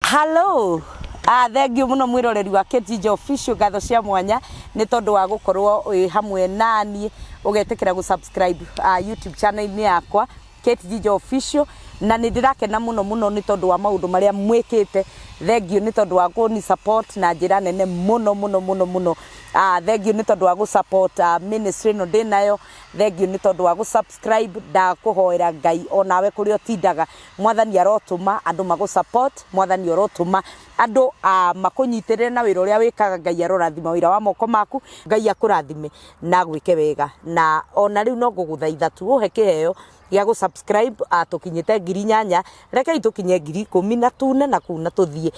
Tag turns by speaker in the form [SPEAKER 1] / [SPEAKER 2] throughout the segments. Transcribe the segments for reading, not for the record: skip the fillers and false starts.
[SPEAKER 1] Hello. Ah, thank you muno mwiroreri wa Kate Official, ngatho cia mwanya nĩ tondũ wa gũkorwo wĩ hamwe naniĩ ũgetĩkĩra gũ subscribe YouTube channel-inĩ yakwa Kate Ginger Official, na nĩ ndĩrakena mũno mũno nĩ tondũ wa maũndũ marĩa mwĩkĩte. Thank you nĩ tondũ wa kũni support na njĩra nene mũno mũno mũno mũno. Thank you nĩ tondũ wa gũ support ministry ĩno ndĩnayo. Thank you nĩ tondũ wa gũ subscribe. Ndakũhoera Ngai onawe kũrĩa ũtindaga, Mwathani arotũma andũ magũ support, Mwathani arotũma andũ makũnyitĩrĩre na wĩra ũrĩa wĩkaga. Ngai arorathima wĩra wa moko maku, Ngai akũrathime na agwĩke wega. Na ona rĩu no ngũgũthaitha tu ũhe kĩheo gĩa gũ subscribe. Tũkinyĩte 8,000, rekei tũkinye 10,000 na tune na kuu na tũthiĩ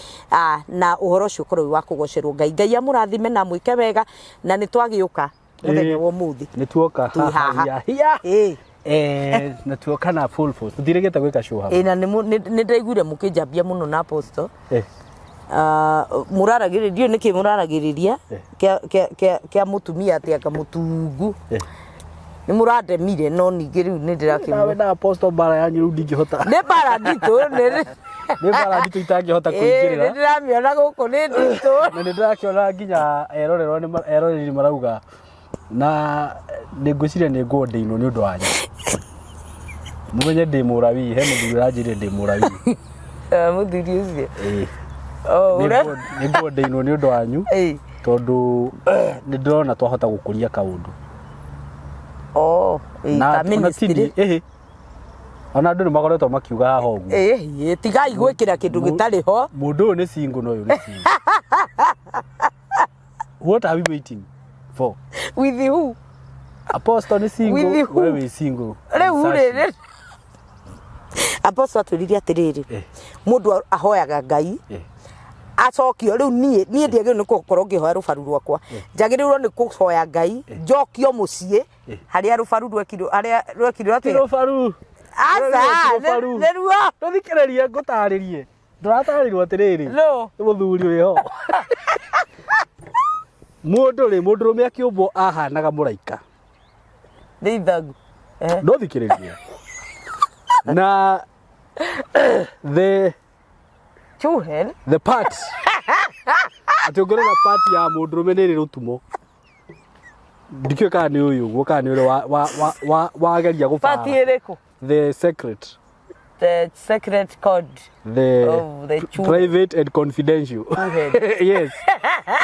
[SPEAKER 1] na ũhoro ũcio ũkorwo wĩ wa kũgocerwo Ngai. Ngai amũrathime na amwĩke wega, na nĩ twagĩũka mũthenya wa ũmũthĩ.
[SPEAKER 2] Nĩ tuoka.
[SPEAKER 1] Twĩ haha.
[SPEAKER 2] Haha hiya. Na tuoka na full force, tũtirĩgĩte gwĩka show hamwe.
[SPEAKER 1] Ĩ, na nĩ ndĩraiguire mũkĩnjambia mũno na Apostle. Mũraragĩrĩria, ndiũĩ nĩkĩ mũraragĩrĩria kĩa mũtumia atĩ anga mũtungu. Nĩ mũrandemire, no ningĩ rĩu nĩ
[SPEAKER 2] Nawe
[SPEAKER 1] ndĩrakĩmũ
[SPEAKER 2] na Apostle, mbara yanyu rĩu ndingĩhota.
[SPEAKER 1] Nĩ mbara nditũ nĩ
[SPEAKER 2] Nĩ mbara nditũ itangĩhota
[SPEAKER 1] nĩ
[SPEAKER 2] kũingĩrĩra.
[SPEAKER 1] ndĩramĩona gũkũ nĩ nditũ.
[SPEAKER 2] Na nĩ ndĩrakĩona nginya erorerwo eroreri marauga na nĩ ngwĩciria nĩ ngũndĩinwo nĩ ũndũ wanyu. Mũmenye ndĩ mũrawii, he mũthuri ũranjĩrire ndĩ mũrawii.
[SPEAKER 1] Mũthuri ũcio?
[SPEAKER 2] Ĩĩ.
[SPEAKER 1] Oh,
[SPEAKER 2] Nĩ nĩ ngũndĩinwo nĩ ũndũ wanyu tondũ nĩ ndĩrona twahota gũkũria kaũndũ.
[SPEAKER 1] Oh, ĩ,
[SPEAKER 2] Na
[SPEAKER 1] ta
[SPEAKER 2] ona
[SPEAKER 1] ministry.
[SPEAKER 2] ĩhĩ, ona andũ nĩ makoretwo makiuga haha ũguo.
[SPEAKER 1] Ĩ, tigai gwĩkĩra kĩndũ gĩtarĩ ho.
[SPEAKER 2] Mũndũ ũyũ nĩ single na ũyũ nĩ single. What are we waiting for?
[SPEAKER 1] With who?
[SPEAKER 2] Apostle nĩ single.
[SPEAKER 1] With who?
[SPEAKER 2] We wĩ single.
[SPEAKER 1] Rĩu rĩ Apostle atwĩrire atĩrĩrĩ, mũndũ ahoyaga Ngai acokio. Rĩu niĩ ndiagĩrĩirwo nĩ gũkorwo ngĩhoya rũbaru rwakwa, njagĩrĩirwo nĩ kũhoya Ngai njokio mũciĩ harĩa rũbaru rwekirwo, harĩa rwekirwo
[SPEAKER 2] Ti
[SPEAKER 1] atĩa?
[SPEAKER 2] rũbaru.
[SPEAKER 1] Aca.
[SPEAKER 2] Ti rũbaru.
[SPEAKER 1] Nĩ ruo.
[SPEAKER 2] Tũthikĩrĩrie ngũtarĩrie. Ndũratarĩrio atĩrĩrĩ.
[SPEAKER 1] No.
[SPEAKER 2] Nĩ mũthuri wĩho. Mũndũ rĩ, mũndũrũme akĩũmbwo ahanaga mũraika.
[SPEAKER 1] Nĩ ithagu.
[SPEAKER 2] Ndũthikĩrĩrie. Na the
[SPEAKER 1] Chuhen.
[SPEAKER 2] the part atĩ ũngĩrora part ya mũndũrũme nĩ ĩrĩ rũtumo. Ndikĩũĩ kana nĩ ũyũ ũguo kana nĩ ũrĩa wageria
[SPEAKER 1] Pati
[SPEAKER 2] gũbara.
[SPEAKER 1] ĩrĩkũ?
[SPEAKER 2] The secret.
[SPEAKER 1] The secret code.
[SPEAKER 2] The
[SPEAKER 1] Of the chuhe.
[SPEAKER 2] Private and confidential.
[SPEAKER 1] Chuhen.
[SPEAKER 2] Yes,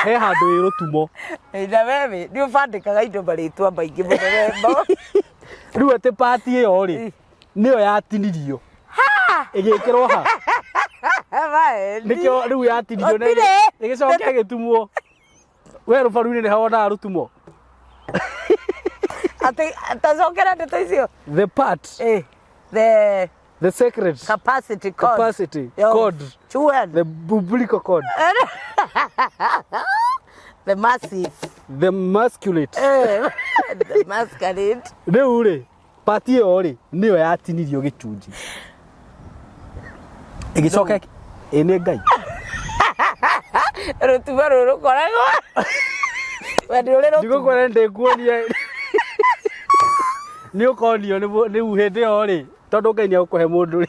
[SPEAKER 2] he handũ ĩ rũtumo.
[SPEAKER 1] Na wewe nĩ ũbandĩkaga indo marĩtwa maingĩ mũno wembo.
[SPEAKER 2] Rĩu atĩ pati ĩyo rĩ, nĩyo yatinirio ĩgĩkĩrwo ha? Nĩkĩo rĩu yatinirio na
[SPEAKER 1] Gũtirĩ.
[SPEAKER 2] ĩgĩcoka ĩgĩtumwo. We rũbaru-inĩ nĩ hawonaga rũtumo?
[SPEAKER 1] Atĩ tacokera ndeto icio.
[SPEAKER 2] The part.
[SPEAKER 1] The
[SPEAKER 2] The secret
[SPEAKER 1] capacity code.
[SPEAKER 2] Capacity
[SPEAKER 1] of
[SPEAKER 2] code.
[SPEAKER 1] Chuhen.
[SPEAKER 2] The biblical code.
[SPEAKER 1] The massive.
[SPEAKER 2] The masculate.
[SPEAKER 1] The masquerade.
[SPEAKER 2] Rĩu rĩ, pati ĩyo rĩ, nĩyo yatinirio gĩcunjĩ ĩgĩcoka ĩ nĩ Ngai.
[SPEAKER 1] Rũtumo rũrũ rũkoragwo we ndũrĩ rũtumo.
[SPEAKER 2] Ndigũkwĩra, ndĩkuonia, nĩ ũkonio nĩ rĩu hĩndĩ ĩyo rĩ, tondũ Ngai nĩ egũkũhe mũndũ rĩ,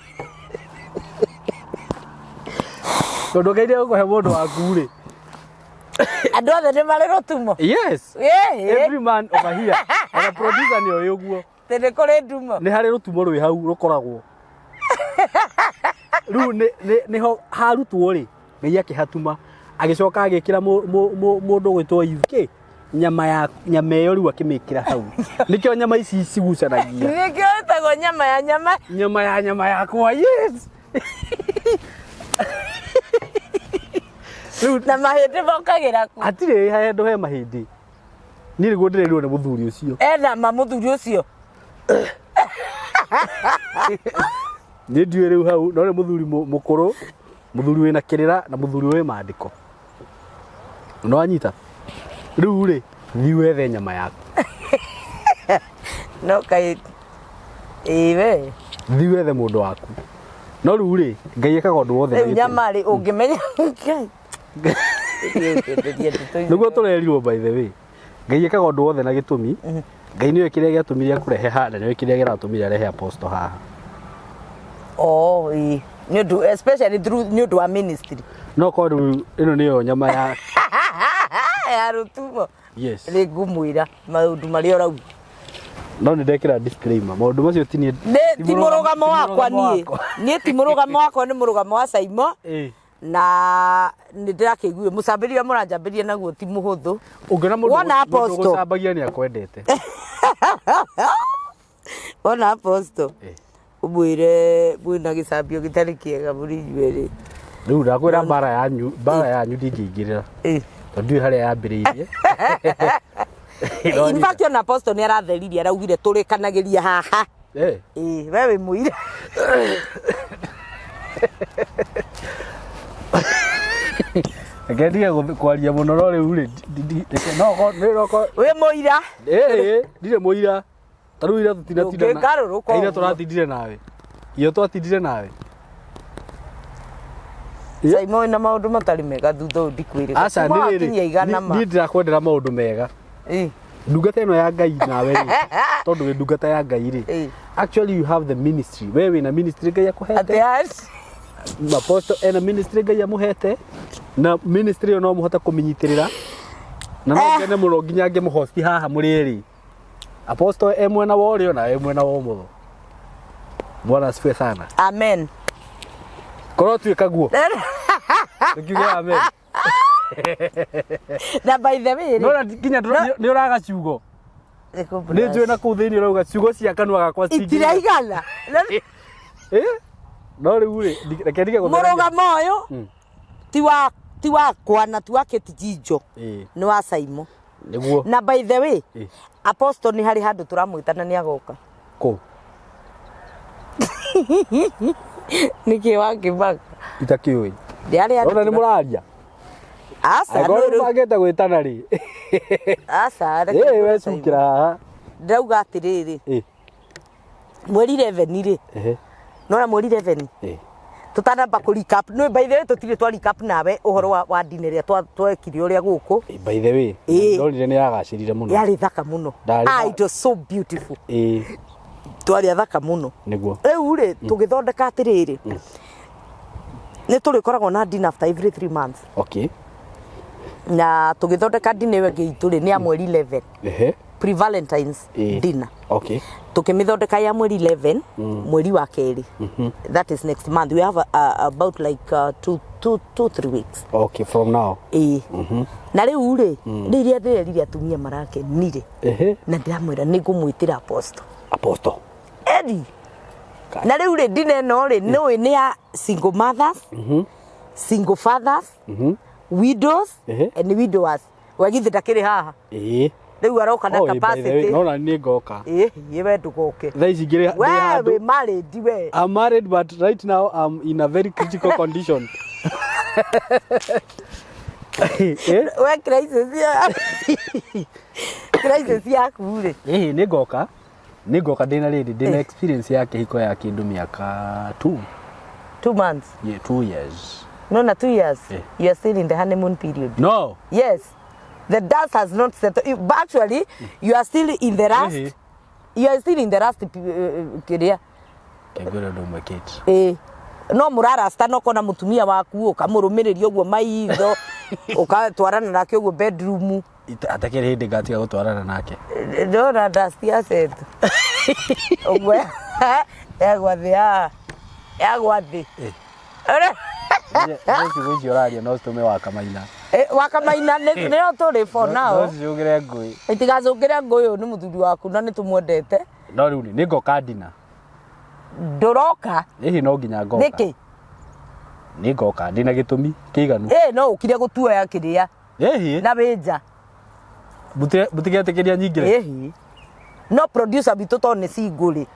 [SPEAKER 2] tondũ Ngai nĩ egũkũhe mũndũ waku rĩ.
[SPEAKER 1] Andũ othe nĩ marĩ rũtumo?
[SPEAKER 2] Yes. Every man over here, ona producer nĩ oĩ ũguo.
[SPEAKER 1] Atĩ nĩ kũrĩ ndumo?
[SPEAKER 2] Nĩ harĩ rũtumo rwĩ hau rũkoragwo rĩu nĩho harutwo rĩ, Ngai akĩhatuma, agĩcoka agĩkĩra mũndũ ũgwĩtwo Eve kĩ nyama ya nyama ĩyo, rĩu akĩmĩkĩra hau, nĩkĩo nyama ici cigucanagia.
[SPEAKER 1] Nĩkĩo ĩtagwo nyama ya nyama.
[SPEAKER 2] Nyama ya nyama yakwa, yes. Rĩu
[SPEAKER 1] Na mahĩndĩ mokagĩra kũ?
[SPEAKER 2] Hatirĩ handũ he mahĩndĩ, niĩ nĩguo ndĩrerirwo nĩ mũthuri ũcio.
[SPEAKER 1] Ena ma mũthuri ũcio?
[SPEAKER 2] Niĩ ndiũĩ rĩu hau, no nĩ mũthuri mũkũrũ, mũthuri wĩna kĩrĩra na mũthuri wĩ mandĩko. No anyita rĩu rĩ, thiĩ wethe nyama yaku.
[SPEAKER 1] No kaĩ ĩĩ we.
[SPEAKER 2] Thiĩ wethe mũndũ waku. No rĩu rĩ, Ngai ekaga ũndũ wothe na
[SPEAKER 1] Rĩu
[SPEAKER 2] gĩtũmi.
[SPEAKER 1] Nyama rĩ, ũngĩmenya Ngai.
[SPEAKER 2] Nĩguo tũrerirwo, by the way, Ngai ekaga ũndũ wothe na gĩtũmi. Ngai nĩwe kĩrĩa gĩatũmire akũrehe haha na nĩwe kĩrĩa kĩratũmire arehe Apostle haha.
[SPEAKER 1] Oh, ĩĩ. Nĩ ũndũ especially through nĩ ũndũ wa ministry.
[SPEAKER 2] No korwo rĩu ĩno nĩyo nyama ya
[SPEAKER 1] ya rũtumo.
[SPEAKER 2] Yes.
[SPEAKER 1] Nĩ ngũmwĩra maũndũ marĩa ũrauga.
[SPEAKER 2] No nĩ ndekĩra disclaimer, maũndũ macio ti niĩ.
[SPEAKER 1] Nĩ ti mũrũgamo wakwa niĩ. Niĩ ti mũrũgamo wakwa, nĩ mũrũgamo wa Saimo. Na nĩ ndĩrakĩiguire mũcambĩria mũranjambĩria naguo ti mũhũthũ.
[SPEAKER 2] Ũngĩona mũndũ
[SPEAKER 1] Wona
[SPEAKER 2] mũndũ
[SPEAKER 1] apostle.
[SPEAKER 2] ũgũcambagia nĩ akwendete.
[SPEAKER 1] Wona apostle. Ũmwĩre mwĩna gĩcambio gĩtarĩ kĩega mũrĩ inyuerĩ.
[SPEAKER 2] Rĩu ndakwĩra mbara yanyu ndingĩingĩrĩra. Tondũ ndiũĩ harĩa yambĩrĩirie.
[SPEAKER 1] In fact ona apostle nĩ aratheririe, araugire tũrĩkanagĩria haha. Ĩĩ, we wĩ mũira.
[SPEAKER 2] Reke ndige kwaria mũno, no rĩu rĩ reke no nĩ no
[SPEAKER 1] Wĩ mũira.
[SPEAKER 2] Ĩĩ, ndirĩ mũira. Ta rĩu ira tũtinatinda
[SPEAKER 1] Ndũngĩngarũrũka
[SPEAKER 2] ira
[SPEAKER 1] ũguo.
[SPEAKER 2] Tũratindire nawe. Iyo twatindire nawe.
[SPEAKER 1] Saimo wĩna maũndũ matarĩ mega thutha ũyũ ndikwĩrĩga.
[SPEAKER 2] Aca
[SPEAKER 1] Kuma
[SPEAKER 2] nĩ rĩrĩ.
[SPEAKER 1] wakinyia igana ma.
[SPEAKER 2] Niĩ ndĩrakwendera maũndũ mega. Ndungata ĩno ya Ngai nawe rĩ, tondũ wĩ ndungata ya Ngai rĩ. Actually you have the ministry. We wĩna ministry Ngai akũhete.
[SPEAKER 1] Atĩ aci.
[SPEAKER 2] Apostle ena ministry Ngai amũhete na ministry ĩyo no mũhote kũmĩnyitĩrĩra na no ngene mũno nginya ngĩmũhosti haha mũrĩ erĩ. Apostle e mwena wa ũrĩo na e mwena wa ũmotho. Bwana asifiwe sana.
[SPEAKER 1] Amen.
[SPEAKER 2] Korwo tuĩka guo tukiuge amen.
[SPEAKER 1] Na by the way rĩ.
[SPEAKER 2] Nona nginya nĩ ũraga ciugo. Nĩ njũĩ na kũu thĩinĩ ũrauga ciugo cia kanua gakwa citingĩ-
[SPEAKER 1] Itiraigana.
[SPEAKER 2] Eh? No rĩu rĩ, reke ndige gũtheremia.
[SPEAKER 1] Mũrũgamo ũyũ ti wakwa na ti wa Kate Jinjo. Nĩ wa Saimo.
[SPEAKER 2] Nĩguo.
[SPEAKER 1] Na by the way, Apostle nĩ harĩ handũ tũramwĩta na nĩ agoka.
[SPEAKER 2] Kũ?
[SPEAKER 1] Nĩkĩ wakĩmaka?
[SPEAKER 2] Itakĩũĩ.
[SPEAKER 1] Nĩ harĩ handũ
[SPEAKER 2] Nona nĩ mũraria.
[SPEAKER 1] Aca,
[SPEAKER 2] Angĩkorwo
[SPEAKER 1] no rĩu-
[SPEAKER 2] mũbangĩte gwĩtana rĩ.
[SPEAKER 1] Aca, reke
[SPEAKER 2] Ĩĩ,
[SPEAKER 1] ngwĩre
[SPEAKER 2] we
[SPEAKER 1] Saimo.
[SPEAKER 2] cukĩra haha.
[SPEAKER 1] Ndĩrauga atĩrĩrĩ, mweri 11 rĩ, nona mweri 11 tũtanamba kũ recap, no by the way tũtirĩ twa recap nawe ũhoro wa dinner ĩrĩa twekire ũrĩa gũkũ.
[SPEAKER 2] By the way, ndonire nĩ yagacĩrire mũno.
[SPEAKER 1] Yarĩ thaka mũno. Ah, it was so beautiful. Twarĩ athaka mũno.
[SPEAKER 2] Nĩguo.
[SPEAKER 1] Rĩu rĩ, tũgĩthondeka atĩrĩrĩ, nĩ tũrĩkoragwo na dinner after every 3 months. Na tũgĩthondeka dinner ĩyo ĩngĩ itũ rĩ, nĩ ya mweri 11, pre Valentines dinner. Tukimithondeka ya mweri 11, mweri wa kerĩ, that is next month. We have about like 2, 2, 2, 3 weeks.
[SPEAKER 2] Okay, from now.
[SPEAKER 1] Ĩĩ. Na rĩu rĩ, rĩu iria ndĩrerire atumia marakenire, na ndĩramwĩra nĩ ngũmwĩtĩra apostle.
[SPEAKER 2] Apostle.
[SPEAKER 1] Eri na rĩu rĩ, dinner ĩno rĩ, nĩũĩ nĩ ya single mothers, single fathers, widows and widowers. We githĩ ndakĩrĩ haha?
[SPEAKER 2] Ĩĩ.
[SPEAKER 1] Rĩu aroka na
[SPEAKER 2] Oh, by the way,
[SPEAKER 1] capacity.
[SPEAKER 2] nona niĩ ngoka.
[SPEAKER 1] Ĩĩ, ĩ we ndũgoke.
[SPEAKER 2] Thaa ici ngĩrĩ
[SPEAKER 1] We
[SPEAKER 2] ndĩ handũ.
[SPEAKER 1] wĩ married we.
[SPEAKER 2] I'm married, but right now I'm in a very critical condition. Eh?
[SPEAKER 1] We crisis yaku rĩ.
[SPEAKER 2] Ĩhĩ, nĩ ngoka. Nĩ ngoka ndĩna rĩrĩ, ndĩna experience ya kĩhiko ya kĩndũ mĩaka 2.
[SPEAKER 1] 2 months.
[SPEAKER 2] Yeah, 2 years.
[SPEAKER 1] No, na 2 years. You are still in the honeymoon period.
[SPEAKER 2] No.
[SPEAKER 1] Yes, the dust has not settled. But actually you are still in the last you are still in the last kĩrĩa.
[SPEAKER 2] Ngwĩra ũndũ ũmwe, Kate.
[SPEAKER 1] Ĩĩ, no mũrarasta no kona mũtumia waku ũkamũrũmĩrĩria ũguo maitho, ũgatwarana nake ũguo bedroom.
[SPEAKER 2] Atakĩrĩ hĩndĩ ngatiga gũtwarana nake.
[SPEAKER 1] Ndona dust ya settle ũguo yagwa thĩ, haha yagwa thĩ.
[SPEAKER 2] No ciugo icio ũraria no citũme wakamaina.
[SPEAKER 1] Eh, wakamaina nĩyo tũrĩ for now.
[SPEAKER 2] No cicũngĩre ngũĩ.
[SPEAKER 1] Itigacũngĩre ngũĩ, ũyũ nĩ mũthuri waku na nĩ tũmwendete.
[SPEAKER 2] No rĩu nĩ ngoka dinner.
[SPEAKER 1] Ndũroka.
[SPEAKER 2] Ĩhĩ, no nginya ngoka.
[SPEAKER 1] Nĩkĩ?
[SPEAKER 2] Nĩ ngoka ndĩna gĩtũmi kĩiganu.
[SPEAKER 1] Ĩ, no ũkire gũtuoya kĩrĩa na wĩ nja.
[SPEAKER 2] Mũtigetĩkĩria nyingĩre.
[SPEAKER 1] Ĩhi, no producer witũ tondũ nĩ single rĩ.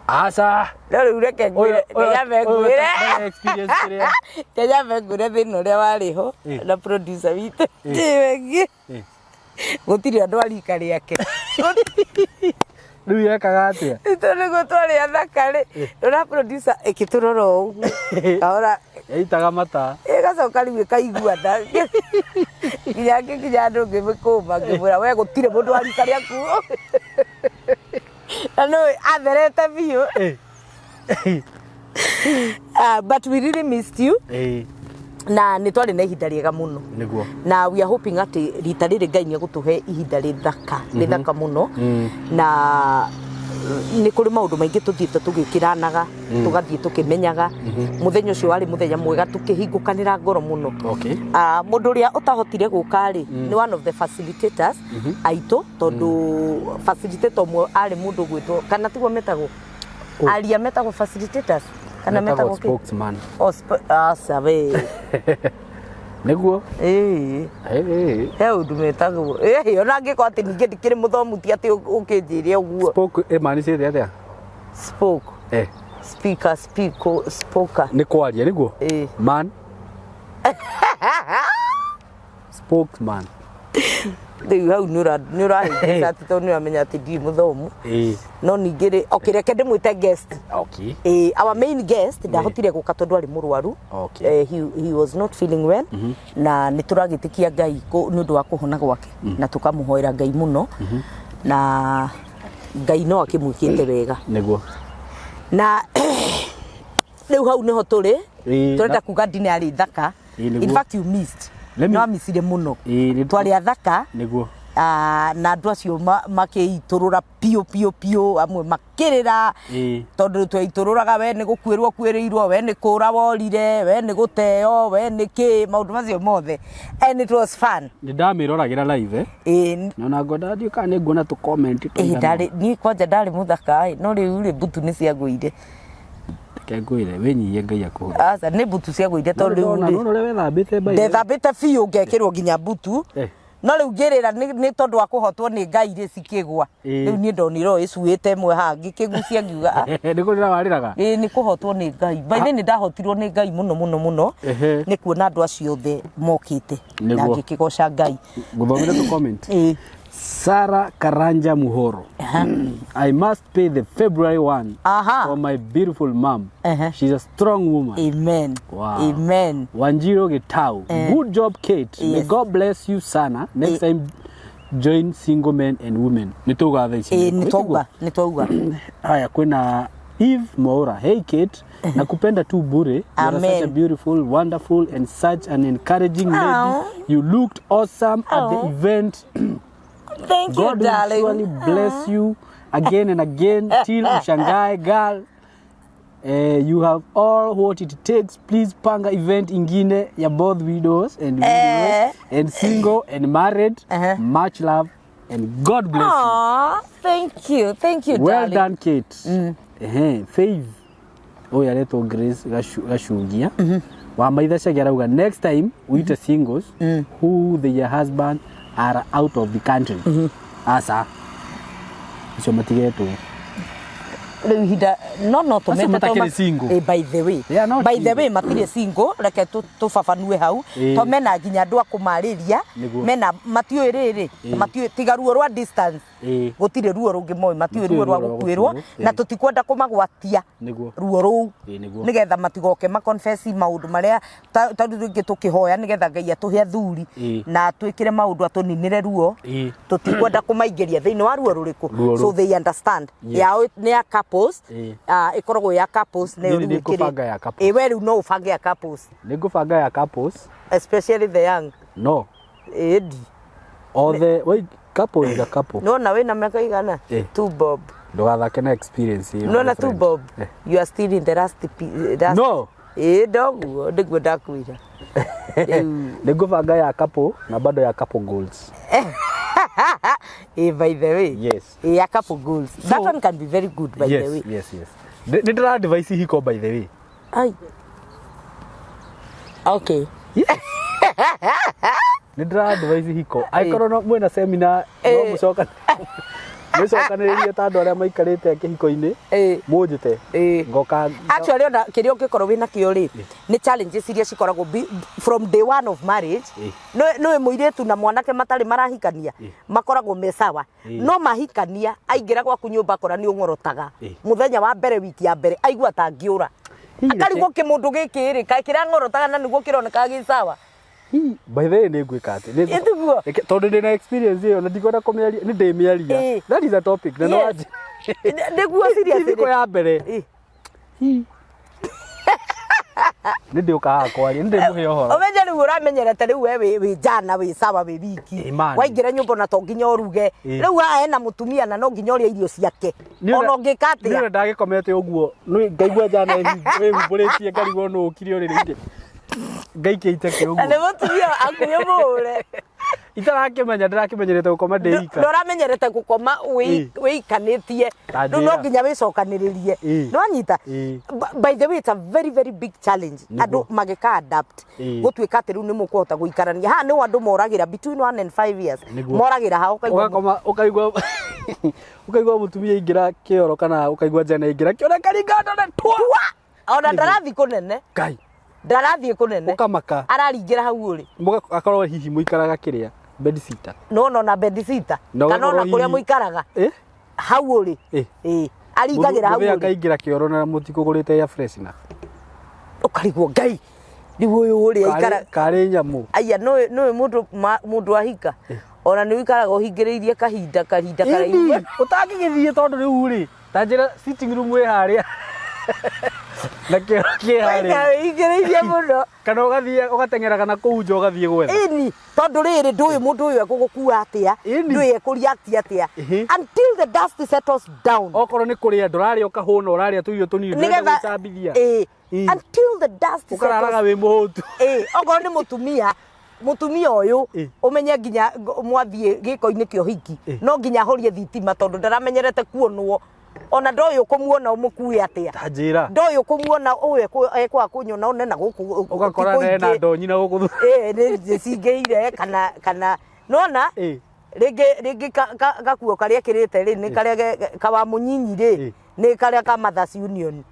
[SPEAKER 2] Aca.
[SPEAKER 1] No rĩu reke ngwĩre, kenyambe
[SPEAKER 2] Ũyũ
[SPEAKER 1] ngwĩre
[SPEAKER 2] ndarĩ experience kĩrĩa.
[SPEAKER 1] Kenyambe ngwĩre thĩna ũrĩa warĩ ho na producer witũ wengi, gũtirĩ andũ a rika rĩake.
[SPEAKER 2] Rĩu yekaga atĩa?
[SPEAKER 1] Tondũ nĩguo twarĩ athaka rĩ, ndona producer ĩkĩtũrora o ũguo kahora.
[SPEAKER 2] Yaitaga mata.
[SPEAKER 1] Ĩgacoka rĩu ĩkaigua nda nginya ngĩkinya andũ ngĩmĩkũma, ngĩmwĩra, "We, gũtirĩ mũndũ wa rika rĩaku," na nĩ atherete biũ. But we really missed you. Na nĩ twarĩ na ihinda rĩega mũno.
[SPEAKER 2] Nĩguo.
[SPEAKER 1] Na we are hoping atĩ rita rĩrĩ Ngai nĩ egũtũhe ihinda rĩthaka, rĩthaka mũno. Na nĩ kũrĩ maũndũ maingĩ tũthiĩte tũgĩkĩranaga, tũgathiĩ tũkĩmenyaga. Mũthenya ũcio warĩ mũthenya mwega tũkĩhingũkanĩra ngoro mũno. Ah, mũndũ ũrĩa ũtahotire gũka rĩ, nĩ one of the facilitators aitũ, tondũ facilitator ũmwe arĩ mũndũ ũgwĩtwo, kana tiguo metagwo? Aria metagwo facilitators kana
[SPEAKER 2] Metagwo
[SPEAKER 1] metagwo kĩ?
[SPEAKER 2] spokesman.
[SPEAKER 1] Oh, aca we.
[SPEAKER 2] Nĩguo.
[SPEAKER 1] Ĩĩ.
[SPEAKER 2] Ĩĩ.
[SPEAKER 1] He ũndũ metagwo. Ĩĩ, ona angĩkorwo atĩ ningĩ ndikĩrĩ mũthomu ti atĩ ũkĩnjĩre ũguo.
[SPEAKER 2] Spoke ĩmanicĩte atĩa?
[SPEAKER 1] Spoke. Speaker, speako, spoker.
[SPEAKER 2] Nĩ kwaria nĩguo?
[SPEAKER 1] Ĩĩ.
[SPEAKER 2] Man. Spokesman.
[SPEAKER 1] Rĩu hau nĩ ũrahĩngĩca atĩ tondũ nĩ ũramenya atĩ ndirĩ mũthomu. No ningĩ rĩ, okay, reke ndĩmwĩte guest. Our main guest ndahotire gũka tondũ arĩ mũrwaru. He was not feeling well. Na nĩ tũragĩtĩkia Ngai nĩ ũndũ wa kũhona gwake. Na tũkamũhoera Ngai mũno. Na Ngai no akĩmwĩkĩte wega.
[SPEAKER 2] Nĩguo.
[SPEAKER 1] Na rĩu hau nĩho tũrĩ. Tũrenda kuga ndine yarĩ thaka.
[SPEAKER 2] Nĩguo.
[SPEAKER 1] In fact you missed.
[SPEAKER 2] Let me-
[SPEAKER 1] Nĩ wamissire mũno.
[SPEAKER 2] Ĩĩ,
[SPEAKER 1] Twarĩ athaka.
[SPEAKER 2] Nĩguo.
[SPEAKER 1] Ah, na andũ acio makĩitũrũra piũ piũ piũ, amwe makĩrĩra. Tondũ twaitũrũraga we nĩ gũkuĩrwo ũkuĩrĩirwo, we nĩ kũra worire, we nĩ gũteo, we nĩ kĩ, maũndũ macio mothe. And it was fun.
[SPEAKER 2] Nĩ ndamĩroragĩra live. Na ona ngwenda ndiũ kana nĩ nguona tũ comment tũigana.
[SPEAKER 1] Niĩ kwanja ndarĩ mũthaka ĩ, no rĩu rĩ mbutu nĩ ciagũire.
[SPEAKER 2] Reke ngwĩre wĩnyihie Ngai akũhũthĩre.
[SPEAKER 1] Aca nĩ mbutu ciagũire tondũ rĩu
[SPEAKER 2] Nona
[SPEAKER 1] rĩ
[SPEAKER 2] nona ũrĩa wethambĩte by the way.
[SPEAKER 1] ndethambĩte biũ ngekĩrwo nginya mbutu. No rĩu ngĩrĩra nĩ tondũ wa kũhotwo nĩ Ngai rĩ cikĩgwa. Rĩu niĩ ndonire o ĩcuĩte ĩmwe haha ngĩkĩgucia ngiuga ah.
[SPEAKER 2] Nĩ kũrĩra warĩraga?
[SPEAKER 1] Ĩĩ nĩ kũhotwo nĩ Ngai. By the way nĩ ndahotirwo nĩ Ngai mũno mũno mũno nĩ kuona andũ acio othe mokĩte na ngĩkĩgoca Ngai.
[SPEAKER 2] Ngũthomere tũ comment. Sarah Karanja Muhoro. I must pay the February 1 for my beautiful mom. She's a strong woman.
[SPEAKER 1] Amen.
[SPEAKER 2] Wow.
[SPEAKER 1] Amen.
[SPEAKER 2] Wanjiro Gitau. Good job, Kate. May God bless you sana. Next time join single men and women. Nĩ tauga thaa ici.
[SPEAKER 1] Nĩ twauga, nĩ twauga.
[SPEAKER 2] Haya, kwĩna Eve Mwaura. Hey Kate, nakupenda tu bure. You are such a
[SPEAKER 1] Amen.
[SPEAKER 2] beautiful, wonderful and such an encouraging lady.
[SPEAKER 1] Aw.
[SPEAKER 2] You looked awesome at the
[SPEAKER 1] Aw.
[SPEAKER 2] event.
[SPEAKER 1] Thank you,
[SPEAKER 2] God will
[SPEAKER 1] darling.
[SPEAKER 2] surely bless you again and again till ushangae girl. You have all what it takes. Please panga event ingine ya both widows and widows and single and married. Much love and God bless you.
[SPEAKER 1] Aw, thank you, thank you,
[SPEAKER 2] Well
[SPEAKER 1] darling.
[SPEAKER 2] done, Kate. Faith. Ũyũ aretwo Grace Gacungia. Wa maitha Chege arauga next time uite singles who their husband are out of the country. Aca. Acio matigetwo.
[SPEAKER 1] Rĩu ihinda no no
[SPEAKER 2] Acio
[SPEAKER 1] tũmete
[SPEAKER 2] matakĩrĩ single.
[SPEAKER 1] By the way.
[SPEAKER 2] They are not
[SPEAKER 1] By the
[SPEAKER 2] single.
[SPEAKER 1] way matirĩ single, reke tũbabanue hau. To mena nginya andũ a kũmarĩria, mena matiũĩ rĩrĩ, matiũĩ tiga ruo rwa distance. Gũtirĩ ruo rũngĩ moĩ, matiũĩ
[SPEAKER 2] Matiũĩ
[SPEAKER 1] ruo rwa
[SPEAKER 2] ruo rwa
[SPEAKER 1] gũkuĩrwo,
[SPEAKER 2] gũkuĩrwo,
[SPEAKER 1] na tũtikwenda kũmagwatia ruo rũu.
[SPEAKER 2] Nĩguo.
[SPEAKER 1] Nĩgetha matigoke ma confess maũndũ marĩa ta rĩu rĩngĩ tũkĩhoya nĩgetha Ngai atũhe athuri na atwĩkĩre maũndũ atũninĩre ruo. Tũtikwenda kũmaingĩria thĩinĩ wa ruo rũrĩkũ.
[SPEAKER 2] Ruo
[SPEAKER 1] So
[SPEAKER 2] rũu.
[SPEAKER 1] they understand. Yao nĩ ya couples. Ĩkoragwo ya couples, nĩyo
[SPEAKER 2] Niĩ
[SPEAKER 1] rĩu
[SPEAKER 2] nĩ
[SPEAKER 1] ĩkĩrĩ.
[SPEAKER 2] ngũbanga ya couples.
[SPEAKER 1] We rĩu no ũbange ya couples.
[SPEAKER 2] Nĩ ngũbanga ya couples.
[SPEAKER 1] Especially the young.
[SPEAKER 2] No.
[SPEAKER 1] Ĩndi.
[SPEAKER 2] Othe, wait, couple is a couple.
[SPEAKER 1] Nona wĩna mĩaka igana? Two bob.
[SPEAKER 2] Ndũgathake na experience ĩyo,
[SPEAKER 1] Nona
[SPEAKER 2] my
[SPEAKER 1] two
[SPEAKER 2] friend.
[SPEAKER 1] bob. You are still in the last last.
[SPEAKER 2] No.
[SPEAKER 1] Ĩĩ ndoguo nĩguo ndakwĩra.
[SPEAKER 2] Nĩ ngũbanga ya couple na bado ya couple goals.
[SPEAKER 1] Ĩĩ by the way.
[SPEAKER 2] Yes.
[SPEAKER 1] Ĩĩ ya couple goals. That one can be very good by the way.
[SPEAKER 2] Yes, yes. Nĩ ndĩra advise hiko by the way.
[SPEAKER 1] Ai. Okay.
[SPEAKER 2] Yes. Nĩ ndĩra advise hiko. Angĩkorwo no mwĩna seminar no mũcokanĩrĩrie ta andũ arĩa maikarĩte kĩhiko-inĩ. Mũnjĩte. Ngoka.
[SPEAKER 1] Actually ona kĩrĩa ũngĩkorwo wĩna kĩo rĩ, nĩ challenges iria cikoragwo from day one of marriage. Nĩ mũirĩtu na mwanake matarĩ marahikania, makoragwo me sawa. No mahikania, aingĩra gwaku nyũmba akora nĩ ũng'orotaga. Mũthenya wa mbere, wiki ya mbere, aigua ta angĩũra.
[SPEAKER 2] Hihi
[SPEAKER 1] Akarigwo kĩmũndũ gĩkĩ rĩ, kaĩ kĩrang'orotaga na nĩguo kĩroneka gĩ sawa.
[SPEAKER 2] Hi, by the way nĩ ngwĩka atĩ, nĩ
[SPEAKER 1] Ĩ tiguo?
[SPEAKER 2] Reke, tondũ ndĩ na experience ĩyo na ndikwenda kũmĩaria, nĩ ndĩmĩaria. That is a topic, na no
[SPEAKER 1] Yes.
[SPEAKER 2] wanjĩ-
[SPEAKER 1] Nĩguo
[SPEAKER 2] Ti
[SPEAKER 1] seriously.
[SPEAKER 2] thikũ ya mbere. Hi. Nĩ ndĩũka haha kwaria, nĩ ndĩmũhe ũhoro.
[SPEAKER 1] Ũmenye rĩu ũramenyerete rĩu we wĩ njana wĩ sawa wĩ wiki.
[SPEAKER 2] Imani.
[SPEAKER 1] Waingĩra nyũmba ona to nginya ũruge. Rĩu haha hena mũtumia na no nginya ũrĩe irio ciake. Ona ũngĩka
[SPEAKER 2] Nĩ
[SPEAKER 1] atĩa.
[SPEAKER 2] ũrĩa ndagĩkomete ũguo, nĩ ngaigua njana ĩhumbũrĩtie ngarigwo nũ ũkire ũrĩrĩ-inĩ. Ngaikia iteke
[SPEAKER 1] Na nĩ
[SPEAKER 2] ũguo.
[SPEAKER 1] mũtumia akuĩ mũhũre.
[SPEAKER 2] Itarakĩmenya ndĩrakĩmenyerete gũkoma ndĩ ika.
[SPEAKER 1] Ndũramenyerete gũkoma
[SPEAKER 2] Ĩ.
[SPEAKER 1] wĩikanĩtie.
[SPEAKER 2] Ta
[SPEAKER 1] Rĩu no
[SPEAKER 2] njĩra.
[SPEAKER 1] nginya wĩcokanĩrĩrie.
[SPEAKER 2] Ĩ.
[SPEAKER 1] Nĩwanyita?
[SPEAKER 2] Ĩ.
[SPEAKER 1] By the way, it's a very very big challenge.
[SPEAKER 2] Nĩguo.
[SPEAKER 1] Andũ magĩka adapt.
[SPEAKER 2] Ĩ.
[SPEAKER 1] Gũtuĩka atĩ rĩu nĩ mũkũhota gũikarania. Haha nĩho andũ moragĩra between 1 and 5 years.
[SPEAKER 2] Nĩguo.
[SPEAKER 1] Moragĩra haha ũkaigua
[SPEAKER 2] Ũgakoma ũkaigua ũkaigua mũtumia aingĩra kĩoro kana ũkaigua njana aingĩra kĩoro ĩkaringa ndore twa.
[SPEAKER 1] Tua! Ona ndarathiĩ kũnene.
[SPEAKER 2] Ngai.
[SPEAKER 1] Ndarathiĩ kũnene.
[SPEAKER 2] Ũkamaka.
[SPEAKER 1] Araringĩra hau ũrĩ.
[SPEAKER 2] Akorwo hihi mũikaraga kĩrĩa bedsitter.
[SPEAKER 1] Nona ona bedsitter.
[SPEAKER 2] Na
[SPEAKER 1] Kana ona
[SPEAKER 2] ũgakorwo
[SPEAKER 1] kũrĩa
[SPEAKER 2] hihi-
[SPEAKER 1] mũikaraga.
[SPEAKER 2] Eh?
[SPEAKER 1] Hau ũrĩ.
[SPEAKER 2] Eh.
[SPEAKER 1] Ĩ. Aringagĩra hau
[SPEAKER 2] Mũthee
[SPEAKER 1] ũrĩ.
[SPEAKER 2] akaingĩra kĩoro na mũtikũgũrĩte air freshener.
[SPEAKER 1] Ũkarigwo Ngai. Rĩu ũyũ ũrĩ aikara.
[SPEAKER 2] Karĩ nyamũ.
[SPEAKER 1] Aya nũĩ nũĩ mũndũ mũndũ ahika. Ona nĩ ũikaraga ũhingĩrĩirie kahinda kahinda karaihu.
[SPEAKER 2] Ĩni, ũtangĩgĩthiĩ tondũ rĩu rĩ, ta njĩra sitting room ĩ harĩa. Na kĩoro kĩ harĩa.
[SPEAKER 1] Waikara wĩhingĩrĩirie mũno.
[SPEAKER 2] Kana ũgathiĩ ũgateng'eraga na kũu nja ũgathiĩ gwetha.
[SPEAKER 1] Ĩni, tondũ rĩrĩ ndũĩ mũndũ ũyũ egũgũkua atĩa,
[SPEAKER 2] Ĩni.
[SPEAKER 1] ndũĩ ekũreact atĩa.
[SPEAKER 2] Ĩhĩ.
[SPEAKER 1] Until the dust settles down.
[SPEAKER 2] Okorwo nĩ kũrĩa ndũrarĩa ũkahũna ũrarĩa tũirio tũnini ndũrenda
[SPEAKER 1] Nĩgetha
[SPEAKER 2] gwĩcambithia.
[SPEAKER 1] ĩĩ,
[SPEAKER 2] Ĩ.
[SPEAKER 1] until the dust settles
[SPEAKER 2] Ũkararaga wĩ mũhũtu.
[SPEAKER 1] Ĩĩ, okorwo nĩ mũtumia mũtumia ũyũ
[SPEAKER 2] Ĩ.
[SPEAKER 1] ũmenye nginya mwathiĩ gĩko-inĩ kĩa ũhiki
[SPEAKER 2] Ĩ.
[SPEAKER 1] no nginya ahorie thitima tondũ ndaramenyerete kuonwo ona ndoĩ ũkũmuona ũmũkue atĩa
[SPEAKER 2] Ta njĩra.
[SPEAKER 1] ndoĩ ũkũmuona ũyũ ekwaga kũnyona one na gũkũ
[SPEAKER 2] Ũgakora
[SPEAKER 1] thikũ
[SPEAKER 2] ena
[SPEAKER 1] ingĩ.
[SPEAKER 2] ndonyi na gũkũ thutha.
[SPEAKER 1] Ĩ, nĩ cingĩire kana kana nona
[SPEAKER 2] Ĩ.
[SPEAKER 1] rĩngĩ rĩngĩ gakuo karĩa ekĩrĩte rĩ nĩ karĩa kawa mũnyinyi rĩ
[SPEAKER 2] Ĩ.
[SPEAKER 1] nĩ karĩa ka Mothers Union.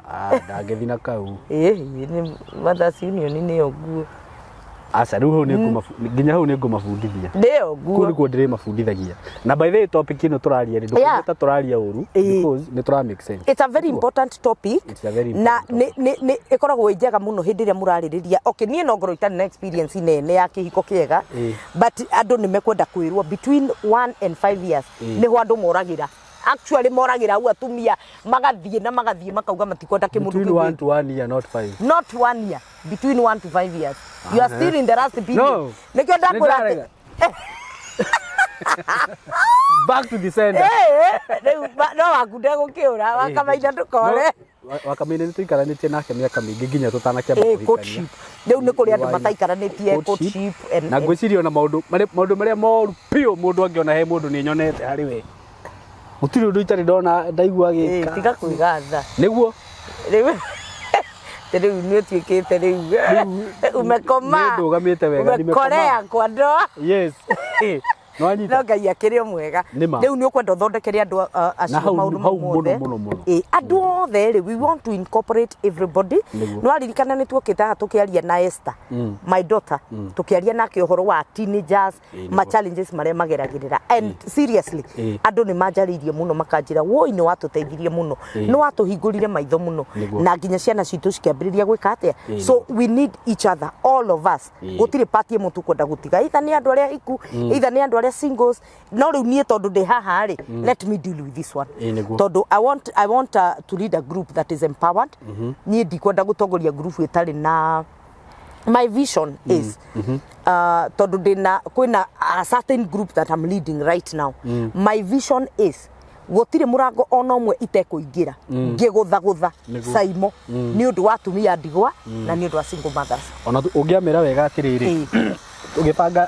[SPEAKER 2] Ah, ndangĩthi na kau.
[SPEAKER 1] Ĩ, nĩ Mothers Union nĩyo nguo.
[SPEAKER 2] Aca rĩu hau nĩ nginya hau nĩ ngũmabundithia.
[SPEAKER 1] Nĩyo
[SPEAKER 2] Kũu
[SPEAKER 1] nguo.
[SPEAKER 2] nĩkuo ndĩrĩmabundithagia. Na by the way topic ĩno tũraria rĩ, ndũkauge ta tũraria ũru because nĩ tũra make sense.
[SPEAKER 1] It's a very important topic.
[SPEAKER 2] It's a very
[SPEAKER 1] na
[SPEAKER 2] important
[SPEAKER 1] nĩ nĩ nĩ ĩkoragwo ĩ njega mũno hĩndĩ ĩrĩa mũrarĩrĩria. Okay, niĩ no ngorwo itarĩ na experience nene ya kĩhiko kĩega. But andũ nĩ mekwenda kwĩrwo between 1 and 5 years nĩho andũ moragĩra. Actually moragĩra hau atumia magathiĩ na magathiĩ makauga matikwenda kĩmũndũ
[SPEAKER 2] Between
[SPEAKER 1] kĩu
[SPEAKER 2] 1
[SPEAKER 1] gĩkĩ.
[SPEAKER 2] to 1 year not 5.
[SPEAKER 1] Not 1 year, between 1 to 5 years. You are still in the last period.
[SPEAKER 2] No.
[SPEAKER 1] Nĩkĩo ndakwĩra atĩ
[SPEAKER 2] Nĩndarega. Back to the sender.
[SPEAKER 1] Rĩu no waku ndegũkĩũra wakamaina ndũkore.
[SPEAKER 2] Wakamaina nĩ tũikaranĩtie nake mĩaka mĩingĩ nginya tũtanakĩamba kũhikania.
[SPEAKER 1] Courtship. Rĩu nĩ kũrĩ andũ mataikaranĩtie courtship
[SPEAKER 2] Na ngwĩciria ona maũndũ marĩa moru biũ mũndũ angĩona he mũndũ nĩ nyonete harĩ we. Gũtirĩ ũndũ itarĩ ndona ndaigua agĩka.
[SPEAKER 1] Tiga kwĩgatha.
[SPEAKER 2] Nĩguo.
[SPEAKER 1] Rĩu rĩu nĩ ũtuĩkĩte rĩu umekoma.
[SPEAKER 2] Nĩ ndũgamĩte wega, nimekomaa.
[SPEAKER 1] Umekorea kwa ndoa.
[SPEAKER 2] Yes. Nĩwanyita?
[SPEAKER 1] No Ngai akĩrĩ o mwega.
[SPEAKER 2] Nĩ ma.
[SPEAKER 1] Rĩu nĩ ũkwenda ũthondekere andũ acio
[SPEAKER 2] Na hau-
[SPEAKER 1] maũndũ
[SPEAKER 2] hau
[SPEAKER 1] mau mothe.
[SPEAKER 2] mũno, mũno, mũno.
[SPEAKER 1] Ĩ, andũ othe rĩ, we want to incorporate everybody.
[SPEAKER 2] Nĩguo.
[SPEAKER 1] Nĩ waririkana nĩ tuokĩte haha tũkĩaria na Esther, my daughter, tũkĩaria nake ũhoro wa teenagers,
[SPEAKER 2] Ĩ,
[SPEAKER 1] ma
[SPEAKER 2] nĩguo.
[SPEAKER 1] challenges marĩa mageragĩrĩra. And seriously,
[SPEAKER 2] Ĩ.
[SPEAKER 1] andũ nĩ manjarĩirie mũno makanjĩra, woi nĩ watũteithirie mũno,
[SPEAKER 2] Ĩ.
[SPEAKER 1] nĩ watũhingũrire maitho mũno,
[SPEAKER 2] Nĩguo.
[SPEAKER 1] na nginya ciana citũ cikĩambĩrĩria gwĩka atĩa.
[SPEAKER 2] Ĩ,
[SPEAKER 1] So we need each other, all of us.
[SPEAKER 2] Ĩ.
[SPEAKER 1] Gũtirĩ party ĩmwe tũkwenda gũtiga, either nĩ andũ arĩa ahiku, either nĩ andũ arĩa singles. No rĩu niĩ tondũ ndĩ haha rĩ, let me deal with this one.
[SPEAKER 2] Ĩ, nĩguo.
[SPEAKER 1] Tondũ I want to lead a group that is empowered. Niĩ ndikwenda gũtongoria group ĩtarĩ na my vision is tondũ ndĩna kwĩna a certain group that I'm leading right now. My vision is gũtirĩ mũrango ona ũmwe itekũingĩra ngĩgũthagũtha
[SPEAKER 2] Nĩguo.
[SPEAKER 1] Saimo nĩ ũndũ wa atumia ndigwa na nĩ ũndũ wa single mothers.
[SPEAKER 2] Ona ũngĩamĩra wega atĩrĩrĩ, tũgĩbanga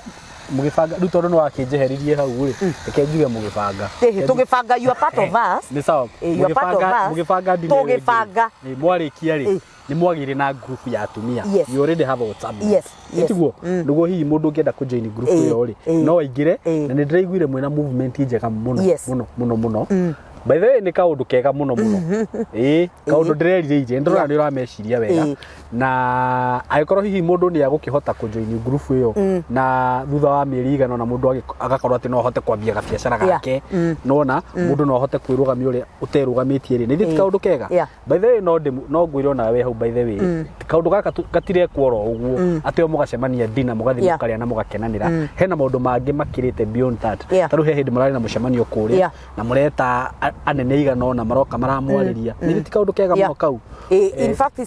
[SPEAKER 2] mũgĩbanga rĩu tondũ nĩ wakĩnjeheririe hau rĩ, reke njuge mũgĩbanga.
[SPEAKER 1] Ĩhĩ, tũgĩbanga you are part of us.
[SPEAKER 2] Nĩ sawa.
[SPEAKER 1] You are part of
[SPEAKER 2] Mũgĩbanga
[SPEAKER 1] us.
[SPEAKER 2] mũgĩbanga dinner ĩyo ĩngĩ.
[SPEAKER 1] Tũgĩbanga.
[SPEAKER 2] Ĩ, mwarĩkia rĩ,
[SPEAKER 1] Ĩ.
[SPEAKER 2] nĩ mwagĩire na group ya atumia.
[SPEAKER 1] Yes.
[SPEAKER 2] You already have a WhatsApp group.
[SPEAKER 1] Yes.
[SPEAKER 2] Tiguo? Nĩguo hihi mũndũ ũngĩenda kũ join group ĩyo rĩ, no aingĩre na nĩ ndĩraiguire mwĩna movement njega mũno mũno mũno mũno. By the way nĩ kaũndũ kega mũno mũno. Ĩ, kaũndũ ndĩrerirĩirie, nĩ ndĩrona nĩ ũrameciria wega. Na angĩkorwo hihi mũndũ nĩ agũkĩhota kũ join group ĩyo na thutha wa mĩeri ĩigana ũna mũndũ agakorwo atĩ no ahote kwambia gabiacara gake, nona mũndũ no ahote kwĩrũgamia ũrĩa ũterũgamĩtie rĩ, nĩ ithuĩ ti kaũndũ kega? By the way no no ngwĩre onawe hau by the way kaũndũ gaka gatirekwo oro ũguo atĩ o mũgacemania dinner mũgathiĩ mũkarĩa na mũgakenanĩra. Hena maũndũ mangĩ makĩrĩte beyond that. Ta rĩu he hĩndĩ mũrarĩ na mũcemanio kũrĩa na mũreta anene igana ũna maroka maramwarĩria nĩ ti kaũndũ kega mũno kau.
[SPEAKER 1] In fact,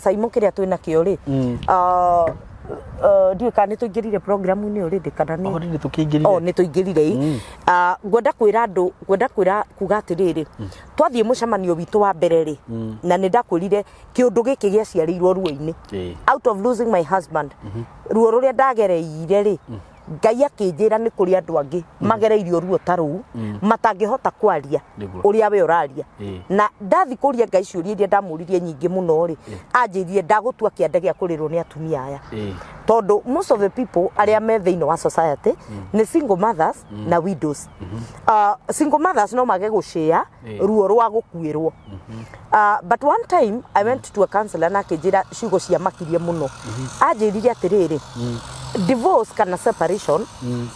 [SPEAKER 1] Saimo, kĩrĩa twĩ nakĩo rĩ, ndiũĩ kana nĩ tũingĩrire programu-inĩ already kana nĩ
[SPEAKER 2] Already tũkĩingĩrire.
[SPEAKER 1] Oh, nĩ tũingĩrire ĩ. Ngwenda kwĩra andũ, ngwenda kwĩra kuga atĩrĩrĩ, twathiĩ mũcemanio witũ wa mbere rĩ, na nĩ ndakwĩrire kĩũndũ gĩkĩ gĩaciarĩirwo ruo-inĩ, out of losing my husband, ruo rũrĩa ndagereire rĩ, Ngai akĩnjĩra nĩ kũrĩ andũ angĩ magereirio ruo ta rũu matangĩhota kwaria ũrĩa we ũraria. Na ndathi kũria Ngai ciũria iria ndamũririe nyingĩ mũno rĩ, anjĩrire ndagũtua kĩande gĩa kũrĩrwo nĩ atumia aya, tondũ most of the people arĩa me thĩinĩ wa society nĩ single mothers na widows. Single mothers no mage gũcĩa ruo rwa gũkuĩrwo. But one time I went to a counselor na akĩnjĩra ciugo cia makirie mũno. Anjĩrire atĩrĩrĩ, divorce kana separation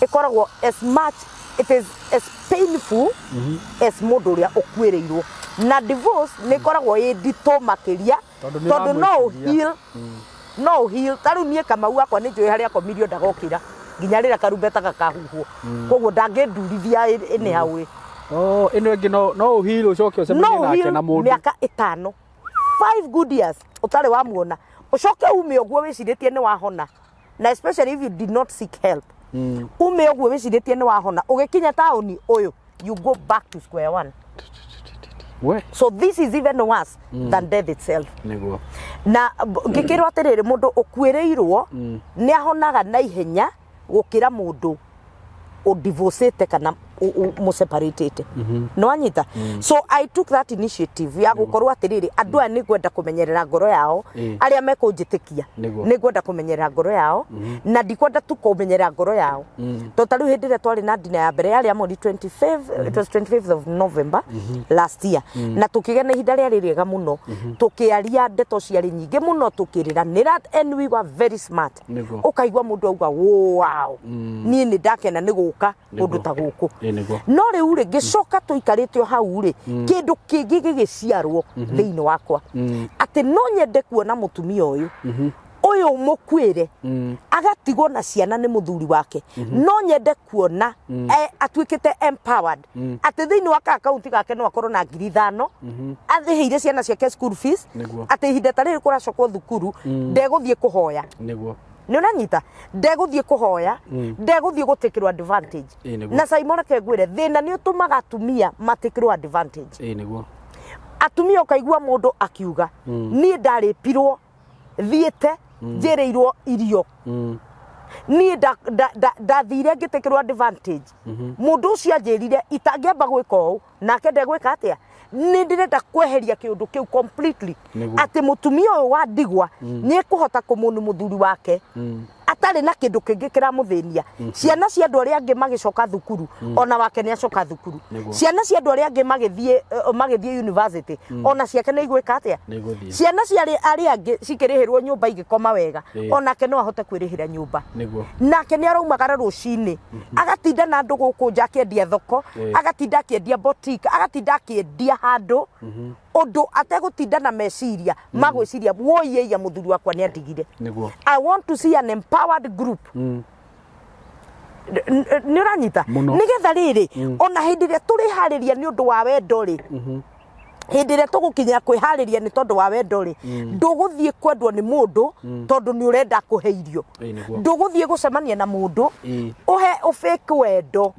[SPEAKER 1] ĩkoragwo as much, it is as painful as mũndũ ũrĩa ũkuĩrĩirwo, na divorce nĩ ĩkoragwo ĩ nditũ makĩria,
[SPEAKER 2] Tondũ nĩ
[SPEAKER 1] tondũ no
[SPEAKER 2] ũramwĩciria.
[SPEAKER 1] Heal, no heal. Ta rĩu niĩ Kamau wakwa nĩ njũĩ harĩa akomirio ndagokĩra nginya rĩrĩa karumbeta gakahuhwo, koguo ndangĩndurithia anyhow ĩ.
[SPEAKER 2] Oh, ĩno ĩngĩ no ũheal ũcoke ũcemanie
[SPEAKER 1] No
[SPEAKER 2] nake
[SPEAKER 1] heal
[SPEAKER 2] na mũndũ.
[SPEAKER 1] Mĩaka 5, 5 good years ũtarĩ wamuona, ũcoke ume ũguo wĩcirĩtie nĩ wahona, na especially if you did not seek help, ume ũguo wĩcirĩtie nĩ wahona, ũgĩkinya taũni ũyũ, you go back to square one.
[SPEAKER 2] We.
[SPEAKER 1] So this is even worse than death itself. Na ngĩkĩrwo atĩrĩrĩ, mũndũ ũkuĩrĩirwo nĩ ahonaga na ihenya gũkĩra mũndũ ũdivorcĩte kana mũseparatĩte. Nĩ wanyita? So I took that initiative ya gũkorwo atĩrĩrĩ, andũ aya nĩ ngwenda kũmenyerera ngoro yao, arĩa mekũnjĩtĩkia. Nĩ ngwenda kũmenyerera ngoro yao, na ndikwenda tu kũmenyerera ngoro yao, tondũ ta rĩu hĩndĩ ĩrĩa twarĩ na dinner ya mbere yarĩ ya mweri 25, it was 25th of November last year, na tũkĩgĩa na ihinda rĩarĩ rĩega mũno, tũkĩaria ndeto ciarĩ nyingĩ mũno, tũkĩrĩranĩra, and we were very smart. Ũkaigua mũndũ auga, "Wow, niĩ nĩ ndakena nĩ gũka kũndũ ta gũkũ." No rĩu rĩ, ngĩcoka tũikarĩte o hau rĩ, kĩndũ kĩngĩ gĩgĩciarwo thĩinĩ wakwa, atĩ no nyende kuona mũtumia ũyũ ũyũ mũkuĩre agatigwo na ciana nĩ mũthuri wake, no nyende kuona atuĩkĩte empowered, atĩ thĩinĩ wa ka akaunti gake no akorwo na 5,000 arĩhĩire ciana ciake school fees, atĩ ihinda ta rĩrĩ kũracokwo thukuru ndegũthiĩ kũhoya. Nĩ ũranyita? Ndegũthiĩ kũhoya, ndegũthiĩ gũtĩkĩrwo advantage. Na Simon, reke ngwĩre, thĩna nĩ ũtũmaga atumia matĩkĩrwo advantage. Atumia, ũkaigua mũndũ akiuga, "Niĩ ndarĩpirwo thiĩte njĩrĩirwo irio, niĩ ndathire ngĩtĩkĩrwo advantage, mũndũ ũcio anjĩrire itangĩamba gwĩka ũũ nake ndegwĩka atĩa." Nĩ ndĩrenda kweheria kĩũndũ kĩu completely, atĩ mũtumia ũyũ wa ndigwa nĩ ekũhota kũmũnu mũthuri wake atarĩ na kĩndũ kĩngĩ kĩramũthĩnia. Ciana cia andũ arĩa angĩ magĩcoka thukuru, ona wake nĩ acoka thukuru. Ciana cia andũ arĩa angĩ magĩthiĩ university, ona ciake nĩ igwĩka atĩa?
[SPEAKER 2] Nĩ igũthiĩ.
[SPEAKER 1] Ciana cia arĩa angĩ cikĩrĩhĩrwo nyũmba igĩkoma wega, onake no ahote kwĩrĩhĩra nyũmba. Nake nĩ araumagara rũcinĩ agatinda na andũ gũkũ nja akĩendia thoko, agatinda akĩendia boutique, agatinda akĩendia handũ ũndũ ategũtinda na meciria ma gwĩciria, "Woi, mũthuri wakwa nĩ andigire." I want to see an empowered group. Nĩ ũranyita?
[SPEAKER 2] Mũno.
[SPEAKER 1] Nĩgetha rĩrĩ, ona hĩndĩ ĩrĩa tũrĩharĩria nĩ ũndũ wa wendo rĩ, hĩndĩ ĩrĩa tũgũkinya kwĩharĩria nĩ tondũ wa wendo rĩ, ndũgũthiĩ kwendwo nĩ mũndũ tondũ nĩ ũrenda kũhe irio. Ndũgũthiĩ gũcemania na mũndũ ũhe ũfake wendo,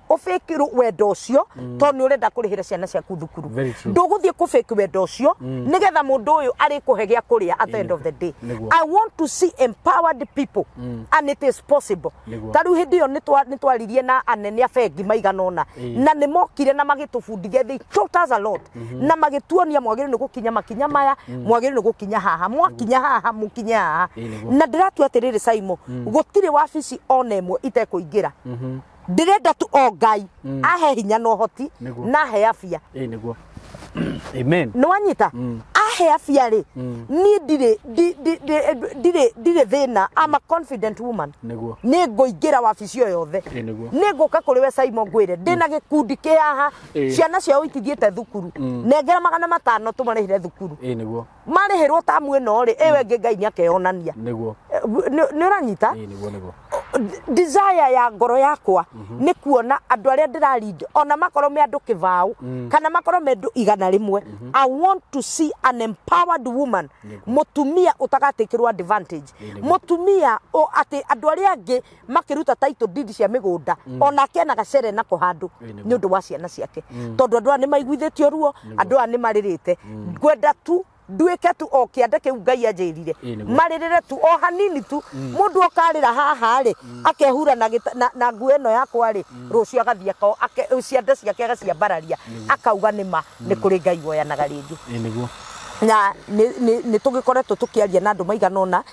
[SPEAKER 1] ũfake wendo ũcio tondũ nĩ ũrenda kũrĩhĩra ciana ciaku thukuru.
[SPEAKER 2] Very true.
[SPEAKER 1] Ndũgũthiĩ kũfake wendo ũcio nĩgetha mũndũ ũyũ arĩkũhe gĩa kũrĩa at the end of the day. I want to see empowered people, and it is possible. Ta rĩu hĩndĩ ĩyo nĩ twaririe na anene a bengi maigana ũna, na nĩ mokire na magĩtũbundithia. They taught us a lot na magĩtuonia mwagĩrĩirwo nĩ gũkinya makinya maya, mwagĩrĩirwo nĩ gũkinya haha, mwakinya haha mũkinye haha. Na ndĩratua atĩrĩrĩ, Saimo, gũtirĩ wabici ona ĩmwe itekũingĩra. Ndĩrenda tu o Ngai ahe hinya na ũhoti na ahe afya.
[SPEAKER 2] Ĩĩ nĩguo, amen.
[SPEAKER 1] Nĩ wanyita? Ahe afya rĩ, niĩ ndirĩ ndirĩ thĩna. I'm a confident woman. Nĩ ngũingĩra wabici o yothe.
[SPEAKER 2] Ĩĩ nĩguo.
[SPEAKER 1] Nĩ ngũka kũrĩ we Simon ngwĩre ndĩna gĩkundi kĩ haha, ciana ciao itithiĩte thukuru, nengera 500 tũmarĩhĩre thukuru.
[SPEAKER 2] Ĩĩ nĩguo.
[SPEAKER 1] Marĩhĩrwo tamu ĩno rĩ, ĩyo ĩngĩ Ngai nĩ akeyonania. Nĩ ũranyita?
[SPEAKER 2] Ĩĩ nĩguo.
[SPEAKER 1] Desire ya ngoro yakwa nĩ kuona andũ arĩa ndĩra lead, ona makorwo me andũ kĩbaũ kana makorwo me andũ 100, I want to see an empowered woman, mũtumia ũtagatikĩrwo advantage, mũtumia o atĩ andũ arĩa angĩ makĩruta title deed cia mĩgũnda, onake ena gacere nako handũ nĩ ũndũ wa ciana ciake, tondũ andũ aya nĩ maiguithĩtio ruo, andũ aya nĩ marĩrĩte. Ngwenda tu nduĩke tu o kĩande kĩu Ngai anjĩrire.
[SPEAKER 2] Ĩĩ, nĩguo.
[SPEAKER 1] Marĩrĩre tu o hanini tu. Mũndũ okarĩra haha rĩ, akehura na nguo ĩno yakwa rĩ, rũciũ agathiĩ ciande ciake agaciambararia, akauga nĩ ma nĩ kũrĩ Ngai woyanaga rĩngĩ.
[SPEAKER 2] Ĩĩ, nĩguo.
[SPEAKER 1] Na nĩ tũgĩkoretwo tũkĩaria na andũ maigana ũna.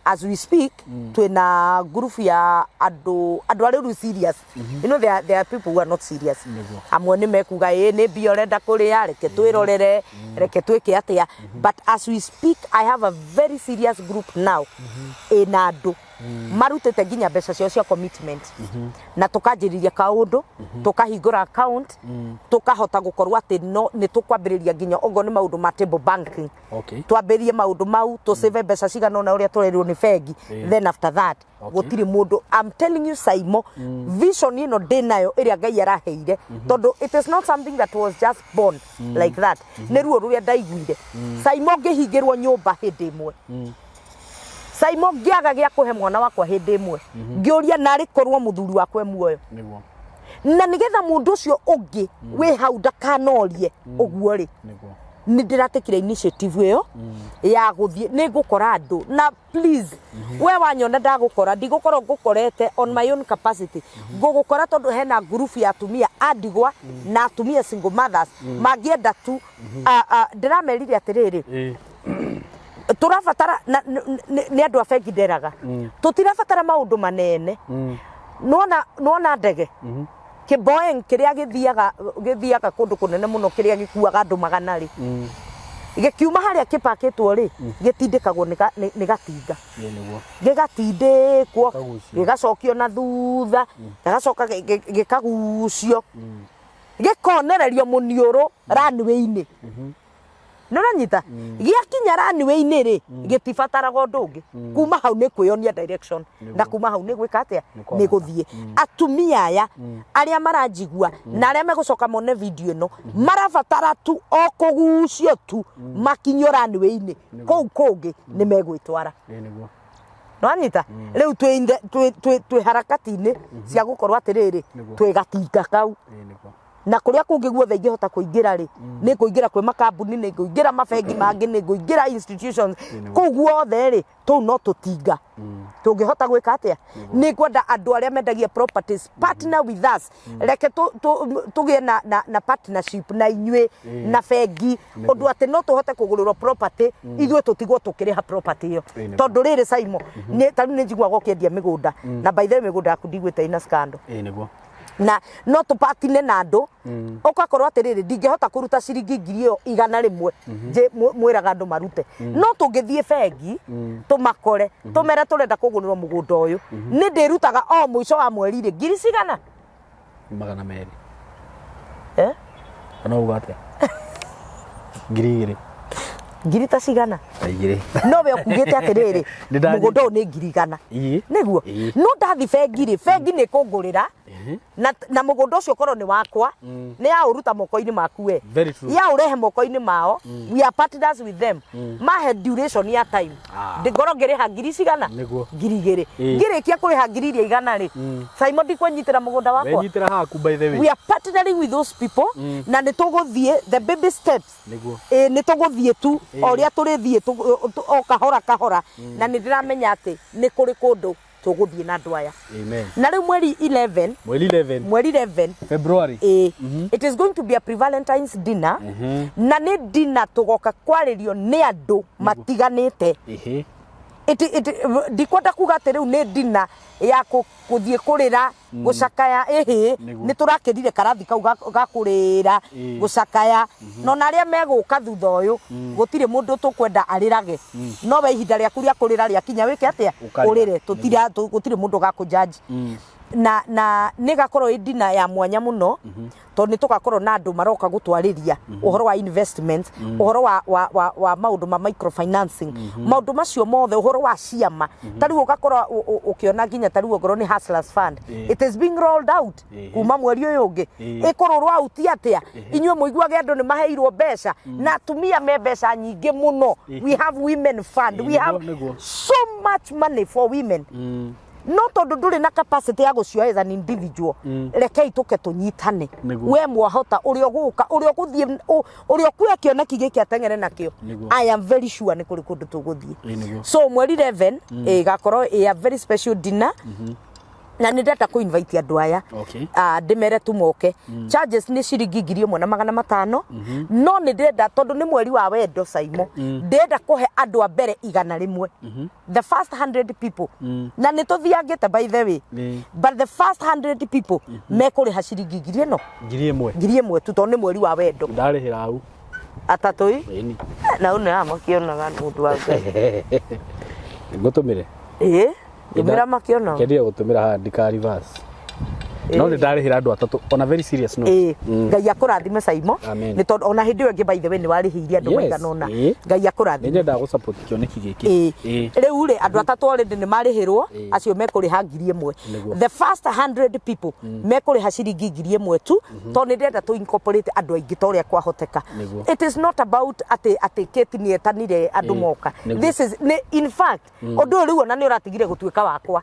[SPEAKER 1] As we speak, twĩna group ya andũ arĩa rĩu serious. You know, there are people who are not serious. Amwe nĩ mekuga, ĩ nĩ mbia ũrenda kũrĩa, reke twĩrorere, reke twĩke atĩa. But as we speak, I have a very serious group now ĩna andũ marutĩte nginya mbeca ciao cia commitment, na tũkanjĩrĩria kaũndũ, tũkahingũra account, tũkahota gũkorwo atĩ no nĩ tũkwambĩrĩria nginya okorwo nĩ maũndũ ma table banking. Twambĩrĩrie maũndũ mau, tũsave mbeca cigana ũna ũrĩa tũrerirwo nĩ bengi. Then after that, gũtirĩ mũndũ. I'm telling you, Saimo, vision ĩno ndĩ nayo ĩrĩa Ngai araheire, tondũ it is not something that was just born like that, nĩ ruo rũrĩa ndaiguire, Saimo, ngĩhingĩrwo nyũmba hĩndĩ ĩmwe, Saimo, ngĩaga gĩa kũhe mwana wakwa hĩndĩ ĩmwe, ngĩũria narĩ korwo mũthuri wakwa e muoyo. Na nĩgetha mũndũ ũcio ũngĩ wĩ hau ndakanorie ũguo rĩ, nĩ ndĩratekire initiative ĩyo ya gũthiĩ nĩ ngũkora andũ. Na please, we wanyona ndagũkora, ndigũkorwo ngũkorete on my own capacity. Ngũgũkora tondũ hena ngurubu ya atumia a ndigwa na atumia single mothers mangĩenda tu. Ndĩramerire atĩrĩrĩ, tũrabatara nĩ andũ a bengi nderaga, tũtirabatara maũndũ manene. Nona ndege kĩboeing kĩrĩa gĩthiaga kũndũ kũnene mũno, kĩrĩa gĩkuaga andũ 100 rĩ, gĩkiuma harĩa kĩpakĩtwo rĩ, gĩtindĩkagwo nĩ gatinga.
[SPEAKER 2] Ĩĩ, nĩguo.
[SPEAKER 1] Gĩgatindĩkwo.
[SPEAKER 2] Gĩkagucio.
[SPEAKER 1] Gĩgacokio na thutha, gĩgacoka gĩkagucio, gĩkonererio mũniũrũ runway-inĩ. Nĩ ũranyita? Gĩakinya runway-inĩ rĩ, gĩtibataraga ũndũ ũngĩ. Kuma hau nĩ kwĩyonia direction, na kuma hau nĩ gwĩka atĩa?
[SPEAKER 2] Nĩ
[SPEAKER 1] Nĩ
[SPEAKER 2] kwambata.
[SPEAKER 1] gũthiĩ. Atumia aya arĩa maranjigua na arĩa megũcoka mone video ĩno, marabatara tu o kũgucio tu makinyio runway-inĩ. Kũu kũngĩ nĩ megwĩtwara.
[SPEAKER 2] Ĩĩ, nĩguo.
[SPEAKER 1] Nĩwanyita? Rĩu twĩ harakati-inĩ cia gũkorwo atĩrĩrĩ, twĩ gatinga kau.
[SPEAKER 2] Ĩĩ, nĩguo.
[SPEAKER 1] Na kũrĩa kũngĩ guothe ingĩhota kũingĩra rĩ, nĩ ngũingĩra kwĩ makambuni, nĩ ngũingĩra mabengi mangĩ, nĩ ngũingĩra institutions kũu guothe rĩ, tũu no tũtinga tũngĩhota gwĩka atĩa. Nĩ ngwenda andũ arĩa mendagia properties, partner with us. Reke tũgĩe na partnership na inyuĩ na bengi, ũndũ atĩ no tũhote kũgũrĩrwo property, ithuĩ tũtigwo tũkĩrĩha property ĩyo. Tondũ rĩrĩ, Saimo, ta rĩu nĩ njiguaga ũkĩendia mĩgũnda, na by the way, mĩgũnda yaku ndiguĩte ina scandal.
[SPEAKER 2] Ĩĩ, nĩguo.
[SPEAKER 1] Na no tũpatine na andũ, ũgakorwo atĩrĩrĩ, ndingĩhota kũruta ciringi 100,000 mwĩraga andũ marute, no tũngĩthiĩ bengi tũmakore, tũmere tũrenda kũgũrĩrwo mũgũnda ũyũ, nĩ ndĩrutaga o mũico wa mweri rĩ, ngiri cigana?
[SPEAKER 2] 200.
[SPEAKER 1] Eh?
[SPEAKER 2] Kana uga atĩa? 2000.
[SPEAKER 1] Ngiri ta cigana?
[SPEAKER 2] Ta igĩrĩ.
[SPEAKER 1] No we ũkugĩte atĩrĩrĩ,
[SPEAKER 2] Nĩ ndanyita.
[SPEAKER 1] mũgũnda ũyũ nĩ 100,000. Nĩguo. No ndathi bengi rĩ, bengi nĩ kũngũrĩra na mũgũnda ũcio ũkorwo nĩ wakwa, nĩ yaũruta moko-inĩ maku we.
[SPEAKER 2] Very true.
[SPEAKER 1] Yaũrehe moko-inĩ mao. We are partners with them. Mahe duration ya time, ngorwo ngĩrĩha ngiri cigana?
[SPEAKER 2] Nĩguo.
[SPEAKER 1] 2000. Ngĩrĩkia kũrĩha 100,000 rĩ, Simon, ndikwĩnyitĩra mũgũnda wakwa.
[SPEAKER 2] Wenyitĩra haku, by the way.
[SPEAKER 1] We are partnering with those people, na nĩ tũgũthiĩ the baby steps. Ĩ, nĩ tũgũthiĩ tu o ũrĩa tũrĩthiĩ o kahora kahora, na nĩ ndĩramenya atĩ nĩ kũrĩ kũndũ tũgũthiĩ na andũ aya.
[SPEAKER 2] Amen.
[SPEAKER 1] Na rĩu mweri 11,
[SPEAKER 2] Mweri 11.
[SPEAKER 1] Mweri 11.
[SPEAKER 2] February.
[SPEAKER 1] Ĩ, it is going to be a pre-Valentine's dinner, na nĩ dinner tũgoka kwarĩrio nĩ andũ matiganĩte. Ndikwenda kuga atĩ rĩu nĩ dinner ya gũthiĩ kũrĩra, gũcakaya, ĩhĩ. Nĩ tũrakĩrire karathi kau ga kũrĩra, gũcakaya, no na arĩa megũka thutha ũyũ, gũtirĩ mũndũ tũkwenda arĩrage. No we ihinda rĩaku rĩa kũrĩra rĩakinya, wĩke atĩa?
[SPEAKER 2] Ũkarĩra.
[SPEAKER 1] Ũrĩre. Tũtira gũtirĩ mũndũ gakũjaji. Na nĩ gakorwo ĩ dinner ya mwanya mũno, tondũ nĩ tũgakorwo na andũ maroka gũtwarĩria ũhoro wa investment, ũhoro wa maũndũ ma microfinancing, maũndũ macio mothe, ũhoro wa ciama. Ta rĩu ũgakorwo ũkĩona nginya ta rĩu ongorwo nĩ Hustlers Fund, it is being rolled out kuma mweri ũyũ ũngĩ. Ĩkũrũrwo out atĩa? Inyuĩ mũiguage andũ nĩ maheirwo mbeca, na atumia me mbeca nyingĩ mũno. We have women fund, we have so much money for women, no tondũ ndũrĩ na capacity ya gũcioya as an individual, rekei tũke tũnyitane. We mwahota ũrĩa ũgũka, ũrĩa ũgũthiĩ, ũrĩa ũkuoya kĩoneki gĩkĩ ateng'ere nakĩo. I am very sure nĩ kũrĩ kũndũ tũgũthiĩ. So mweri 11 ĩgakorwo ĩ a very special dinner, na nĩ ndenda kũ invite andũ aya. Ah, ndĩmere tu moke. Charges nĩ ciringi 1500, no nĩ ndĩrenda, tondũ nĩ mweri wa wendo, Saimo, ndĩrenda kũhe andũ a mbere 100, the first 100 people, na nĩ tũthiangĩte, by the way, but the first 100 people mekũrĩha ciringi ngiri ĩno.
[SPEAKER 2] 1000.
[SPEAKER 1] 1000 tu, tondũ nĩ mweri wa wendo.
[SPEAKER 2] Ndarĩhĩra hau.
[SPEAKER 1] Atatũ i.
[SPEAKER 2] Ĩni.
[SPEAKER 1] Na ũnĩ makĩonaga mũndũ wa Ngai.
[SPEAKER 2] Ngũtũmĩre.
[SPEAKER 1] Ĩĩ, ndũmĩra makĩonaga.
[SPEAKER 2] Kendia gũtũmĩra haha ndika reverse. No nĩ ndarĩhĩra andũ atatũ on a very serious note.
[SPEAKER 1] Ĩĩ, Ngai akũrathime, Saimo.
[SPEAKER 2] Amen.
[SPEAKER 1] Nĩ tondũ ona hĩndĩ ĩyo ĩngĩ, by the way, nĩ warĩhĩirie andũ maigana ũna. Ngai
[SPEAKER 2] Nĩ
[SPEAKER 1] akũrathime.
[SPEAKER 2] nyendaga gũ support kĩoneki gĩkĩ.
[SPEAKER 1] Rĩu rĩ, andũ atatũ already nĩ marĩhĩrwo, acio mekũrĩha 1000. The first 100 people mekũrĩha ciringi 1000 tu, tondũ nĩ ndĩrenda tũ incorporate andũ aingĩ ta ũrĩa kwahoteka. It is not about atĩ Kate nĩ etanire andũ moka. This is nĩ, in fact, ũndũ ũyũ rĩu ona nĩ ũratigire gũtuĩka wakwa.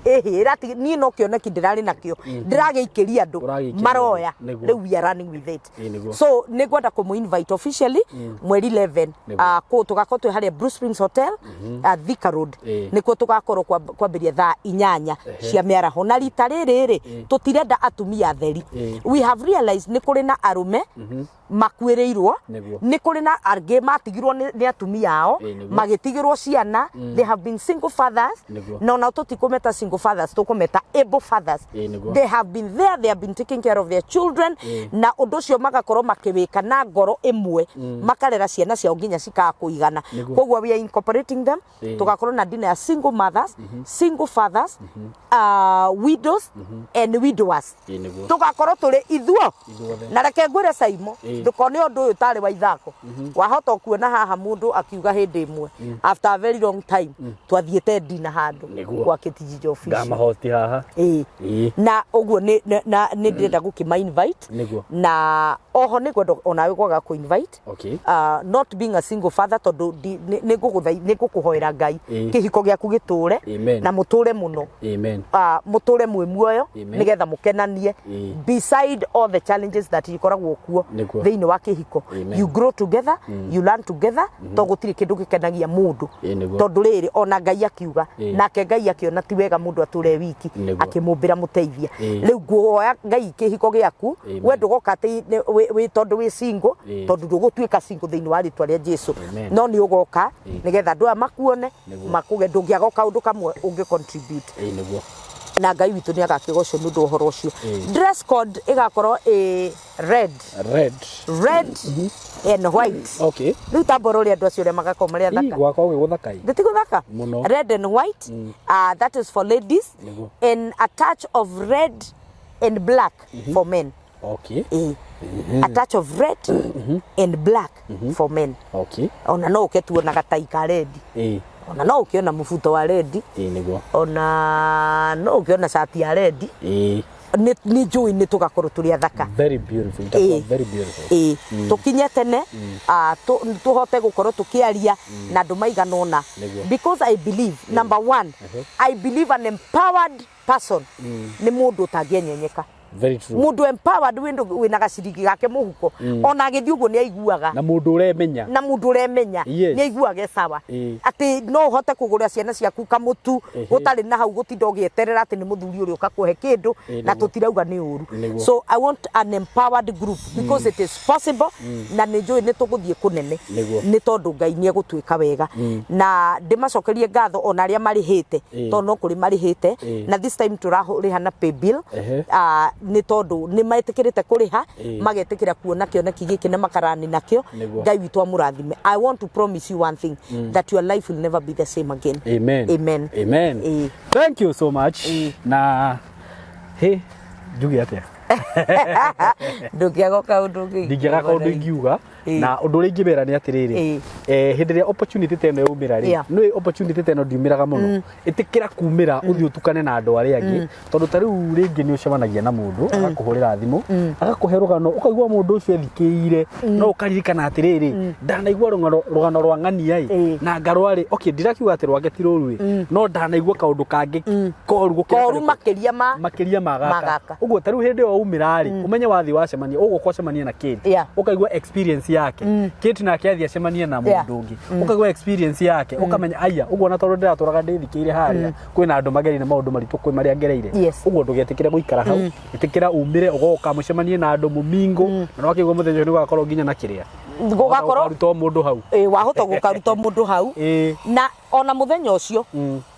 [SPEAKER 1] Ĩhĩ, ĩratigi niĩ no kĩoneki ndĩrarĩ nakĩo, ndĩragĩikĩria andũ.
[SPEAKER 2] Ũragĩikĩria
[SPEAKER 1] Maroya.
[SPEAKER 2] Andũ.
[SPEAKER 1] Rĩu we are running with it.
[SPEAKER 2] Nĩguo.
[SPEAKER 1] So nĩ ngwenda kũmũ invite officially mweri 11. Kũ tũgakorwo twĩ harĩa Blue Springs Hotel, Thika Road. Nĩkuo tũgakorwo kwambĩrĩria thaa 8 cia mĩaraho. Na rita rĩrĩ rĩ, tũtirenda atumia atheri. We have realized nĩ kũrĩ na arũme makuĩrĩirwo, nĩ kũrĩ na angĩ matigirwo nĩ atumia ao, magĩtigĩrwo ciana. They have been single fathers. Na ona tũtikũmeta single fathers, tũkũmeta able fathers. They have been there, they have been taking care of their children, na ũndũ ũcio magakorwo makĩwĩka na ngoro ĩmwe, makarera ciana ciao nginya cikaga kũigana. Koguo we are incorporating them. Tũgakorwo na dinner ya single mothers, single fathers, widows and widowers. Tũgakorwo tũrĩ ithuo.
[SPEAKER 2] Ithuothe.
[SPEAKER 1] Na reke ngwĩre, Saimo, ndũkone ũndũ ũyũ tarĩ wa ithako. Wahota kuona haha mũndũ akiuga hĩndĩ ĩmwe, after a very long time, twathiĩte dinner handũ kwa Kĩtijiji official.
[SPEAKER 2] Ngamahoti haha.
[SPEAKER 1] Na ũguo na nĩ ndĩrenda gũkĩma invite. Na oho nĩ ngwenda onawe kwaga kũ invite, not being a single father, tondũ nĩ ngũkũhoera Ngai kĩhiko gĩaku gĩtũre
[SPEAKER 2] Amen.
[SPEAKER 1] na mũtũre mũno,
[SPEAKER 2] Amen.
[SPEAKER 1] Mũtũre mwĩ muoyo,
[SPEAKER 2] Amen.
[SPEAKER 1] nĩgetha mũkenanie beside all the challenges that ikoragwo kuo thĩinĩ wa kĩhiko.
[SPEAKER 2] Amen.
[SPEAKER 1] You grow together, you learn together, to gũtirĩ kĩndũ gĩkenagia mũndũ. Tondũ rĩrĩ, ona Ngai akiuga, nake Ngai akĩona ti wega mũndũ atũre wiki, akĩmũmbĩra mũteithia. Rĩu nguoya Ngai kĩhiko gĩaku,
[SPEAKER 2] Amen.
[SPEAKER 1] we ndũgoka atĩ wĩ tondũ wĩ single, tondũ ndũgũtuĩka single thĩinĩ wa rĩtwa rĩa Jesu.
[SPEAKER 2] Amen.
[SPEAKER 1] No nĩ ũgoka nĩgetha andũ aya makuone, makũge ndũngĩaga o kaũndũ kamwe ũngĩ contribute. Na Ngai witũ nĩ agakĩgocwo nĩ ũndũ wa ũhoro ũcio. Dress code ĩgakorwo ĩ red.
[SPEAKER 2] Red.
[SPEAKER 1] Red and white. Rĩu tambora ũrĩa andũ acio ũrĩa magakorwo marĩ athaka.
[SPEAKER 2] Gwakwa gũgũthaka ĩ.
[SPEAKER 1] Ndĩtigũthaka.
[SPEAKER 2] Mũno.
[SPEAKER 1] Red and white, that is for ladies, and a touch of red and black for men. A touch of red and black for men. Ona no ũke tuona gatai ka red, ona no ũkĩona mũbuto wa red, ona no ũkĩona cati ya red. Nĩ njũĩ nĩ tũgakorwo tũrĩ athaka.
[SPEAKER 2] Very beautiful. Itakuwa very beautiful.
[SPEAKER 1] Ĩĩ, tũkinye tene, tũhote gũkorwo tũkĩaria na andũ maigana ũna, because I believe, number one, I believe an empowered person nĩ mũndũ ũtangĩenyenyeka.
[SPEAKER 2] Very true.
[SPEAKER 1] Mũndũ empowered wĩna gaciringi gake mũhuko, ona agĩthiĩ ũguo nĩ aiguaga.
[SPEAKER 2] Na mũndũ ũremenya.
[SPEAKER 1] Na mũndũ ũremenya nĩ aiguaga e sawa, atĩ no ũhote kũgũrĩra ciana ciaku kamũtu gũtarĩ na hau gũtinda ũgĩeterera atĩ nĩ mũthuri ũrĩa ũkakũhe kĩndũ. Na tũtirauga nĩ ũru. So I want an empowered group because it is possible, na nĩ njũĩ nĩ tũgũthiĩ kũnene, nĩ tondũ Ngai nĩ egũtuĩka wega. Na ndĩmacokerie ngatho ona arĩa marĩhĩte, tondũ no kũrĩ marĩhĩte. Na this time tũrarĩha na pay bill, nĩ tondũ nĩ metĩkĩrĩte kũrĩha, magetĩkĩra kuona kĩoneki gĩkĩ na makarani nakĩo. Ngai witũ amũrathime. I want to promise you one thing, that your life will never be the same again.
[SPEAKER 2] Amen.
[SPEAKER 1] Amen.
[SPEAKER 2] Amen. Thank you so much. Na Hĩ, njuge atĩa?
[SPEAKER 1] Ndũngĩaga kaũndũ ũngĩ.
[SPEAKER 2] Ndingĩaga kaũndũ ingiuga. Na ũndũ ũrĩa ingĩmera nĩ atĩrĩrĩ, hĩndĩ ĩrĩa opportunity ta ĩno yaumĩra rĩ, nĩ opportunity ta ĩno ndiumĩraga mũno. Ĩtĩkĩra kumĩra ũthiĩ ũtukane na andũ arĩa angĩ, tondũ ta rĩu rĩngĩ nĩ ũcemanagia na mũndũ agakũhũrĩra thimũ, agakũhe rũgano, ũkaigua mũndũ ũcio ethikĩire, no ũkaririkana atĩrĩrĩ, ndanaigua rũgano rwa ng'ania ĩ, na ngarwa rĩ, okay, ndirakiuga atĩ rwake ti rũru ĩ, no ndanaigua kaũndũ kangĩ koru gũkĩra
[SPEAKER 1] koru
[SPEAKER 2] karĩa
[SPEAKER 1] makĩria ma
[SPEAKER 2] makĩria ma
[SPEAKER 1] Ma
[SPEAKER 2] gaka.
[SPEAKER 1] Gaka.
[SPEAKER 2] Ũguo ta rĩu hĩndĩ ĩyo waumĩra rĩ, ũmenye wathiĩ wacemania, ũgũka ũcemanie na Kate, ũkaigua experience yake. Kate nake athiĩ acemanie na mũndũ ũngĩ, ũkaigua experience yake, ũkamenya aya ũguo, na tondũ ndĩratũraga ndĩthikĩire harĩa kwĩna andũ magereire maũndũ maritũ kwĩ marĩa ngereire. Ũguo ndũgetĩkĩre gũikara hau, ĩtĩkĩra umĩre, ũgoka mũcemanie na andũ mũmingo, na wakĩigua mũthenya ũcio nĩ gũgakorwo nginya na kĩrĩa
[SPEAKER 1] gũgakorwo
[SPEAKER 2] ũkarutwo mũndũ hau.
[SPEAKER 1] Ĩ, wahota gũkaruta mũndũ hau. Na ona mũthenya ũcio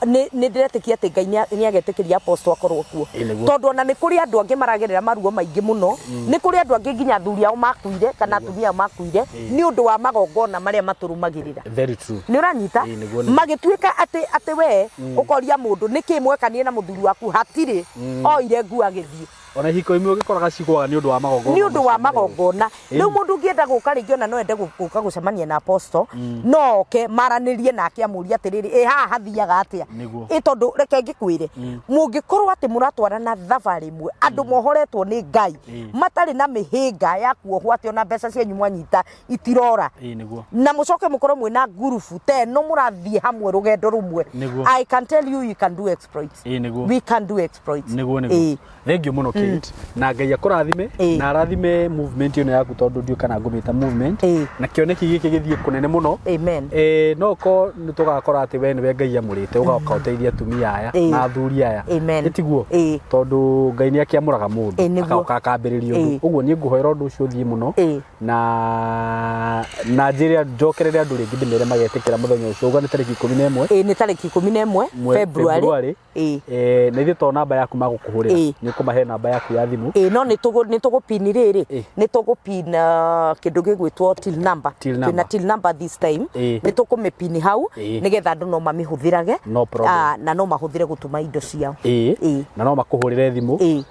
[SPEAKER 1] nĩ ndĩretĩkia atĩ Ngai nĩ agetĩkĩria apostle akorwo kuo.
[SPEAKER 2] Ĩ, nĩguo.
[SPEAKER 1] Tondũ ona nĩ kũrĩ andũ angĩ maragerera maruo maingĩ mũno, nĩ kũrĩ andũ angĩ nginya athuri ao makuire kana atumia ao makuire nĩ ũndũ wa magongona marĩa matũrũmagĩrĩra.
[SPEAKER 2] Very true.
[SPEAKER 1] Nĩ ũranyita?
[SPEAKER 2] Ĩ, nĩguo, nĩguo.
[SPEAKER 1] Magĩtuĩka atĩ we ũkoria mũndũ nĩkĩ mwekanie na mũthuri waku, hatirĩ oire nguo agĩthiĩ.
[SPEAKER 2] Ona ihiko imwe ũgĩkoraga cigũaga nĩ ũndũ wa magongona.
[SPEAKER 1] Nĩ ũndũ wa
[SPEAKER 2] macio.
[SPEAKER 1] Magongona. Rĩu mũndũ ũngĩenda gũka rĩngĩ, ona no ende gũka gũcemania na apostle, no oke maranĩrie nake, amũrie atĩrĩrĩ, ĩ haha hathiaga atĩa? Ĩ tondũ reke ngĩkwĩre, mũngĩkorwo atĩ mũratwarana thabarĩ ĩmwe, andũ mohoretwo nĩ Ngai, matarĩ na mĩhĩnga ya kuohwo atĩ ona mbeca cianyu mwanyita itirora,
[SPEAKER 2] Ĩ, nĩguo.
[SPEAKER 1] Na mũcoke mũkorwo mwĩna ngurubu ta ĩno, mũrathiĩ hamwe rũgendo rũmwe, I can tell you, you can do exploits.
[SPEAKER 2] Ĩ, nĩguo.
[SPEAKER 1] We can do exploits.
[SPEAKER 2] Nĩguo. Thank you mũno, Kate, na Ngai akũrathime na arathime movement ĩno yaku, tondũ ndiũ kana ngũmĩta movement, na kĩoneki gĩkĩ gĩthiĩ kũnene mũno.
[SPEAKER 1] Amen.
[SPEAKER 2] No ko nĩ tũgakora atĩ we nĩwe Ngai amũrĩte ũgoka ũteithie atumia aya na athuri aya.
[SPEAKER 1] Amen.
[SPEAKER 2] Ĩtiguo?
[SPEAKER 1] Ĩ.
[SPEAKER 2] Tondũ Ngai nĩ akĩamũraga mũndũ
[SPEAKER 1] Ĩ, nĩguo.
[SPEAKER 2] agoka akambĩrĩria ũndũ. Ũguo niĩ ngũhoera ũndũ ũcio ũthiĩ mũno, na njĩre njokerere andũ rĩngĩ, ndĩmere magetĩkĩra mũthenya ũcio, uga nĩ tarĩki 11.
[SPEAKER 1] Ĩ, nĩ tarĩki 11 February.
[SPEAKER 2] February. Na ithuĩ to namba yaku magũkũhũrĩra, nĩ ũkũmahe namba yaku ya thimũ.
[SPEAKER 1] Ĩ, no nĩ tũgũpini rĩrĩ, nĩ tũgũpin kĩndũ gĩgwĩtwo till number.
[SPEAKER 2] Till
[SPEAKER 1] Twĩna
[SPEAKER 2] number.
[SPEAKER 1] till number this time. Nĩ tũkũmĩpini hau nĩgetha andũ no mamĩhũthĩrage.
[SPEAKER 2] No problem.
[SPEAKER 1] Ah, na no mahũthĩre gũtũma indo ciao.
[SPEAKER 2] Na no makũhũrĩre thimũ.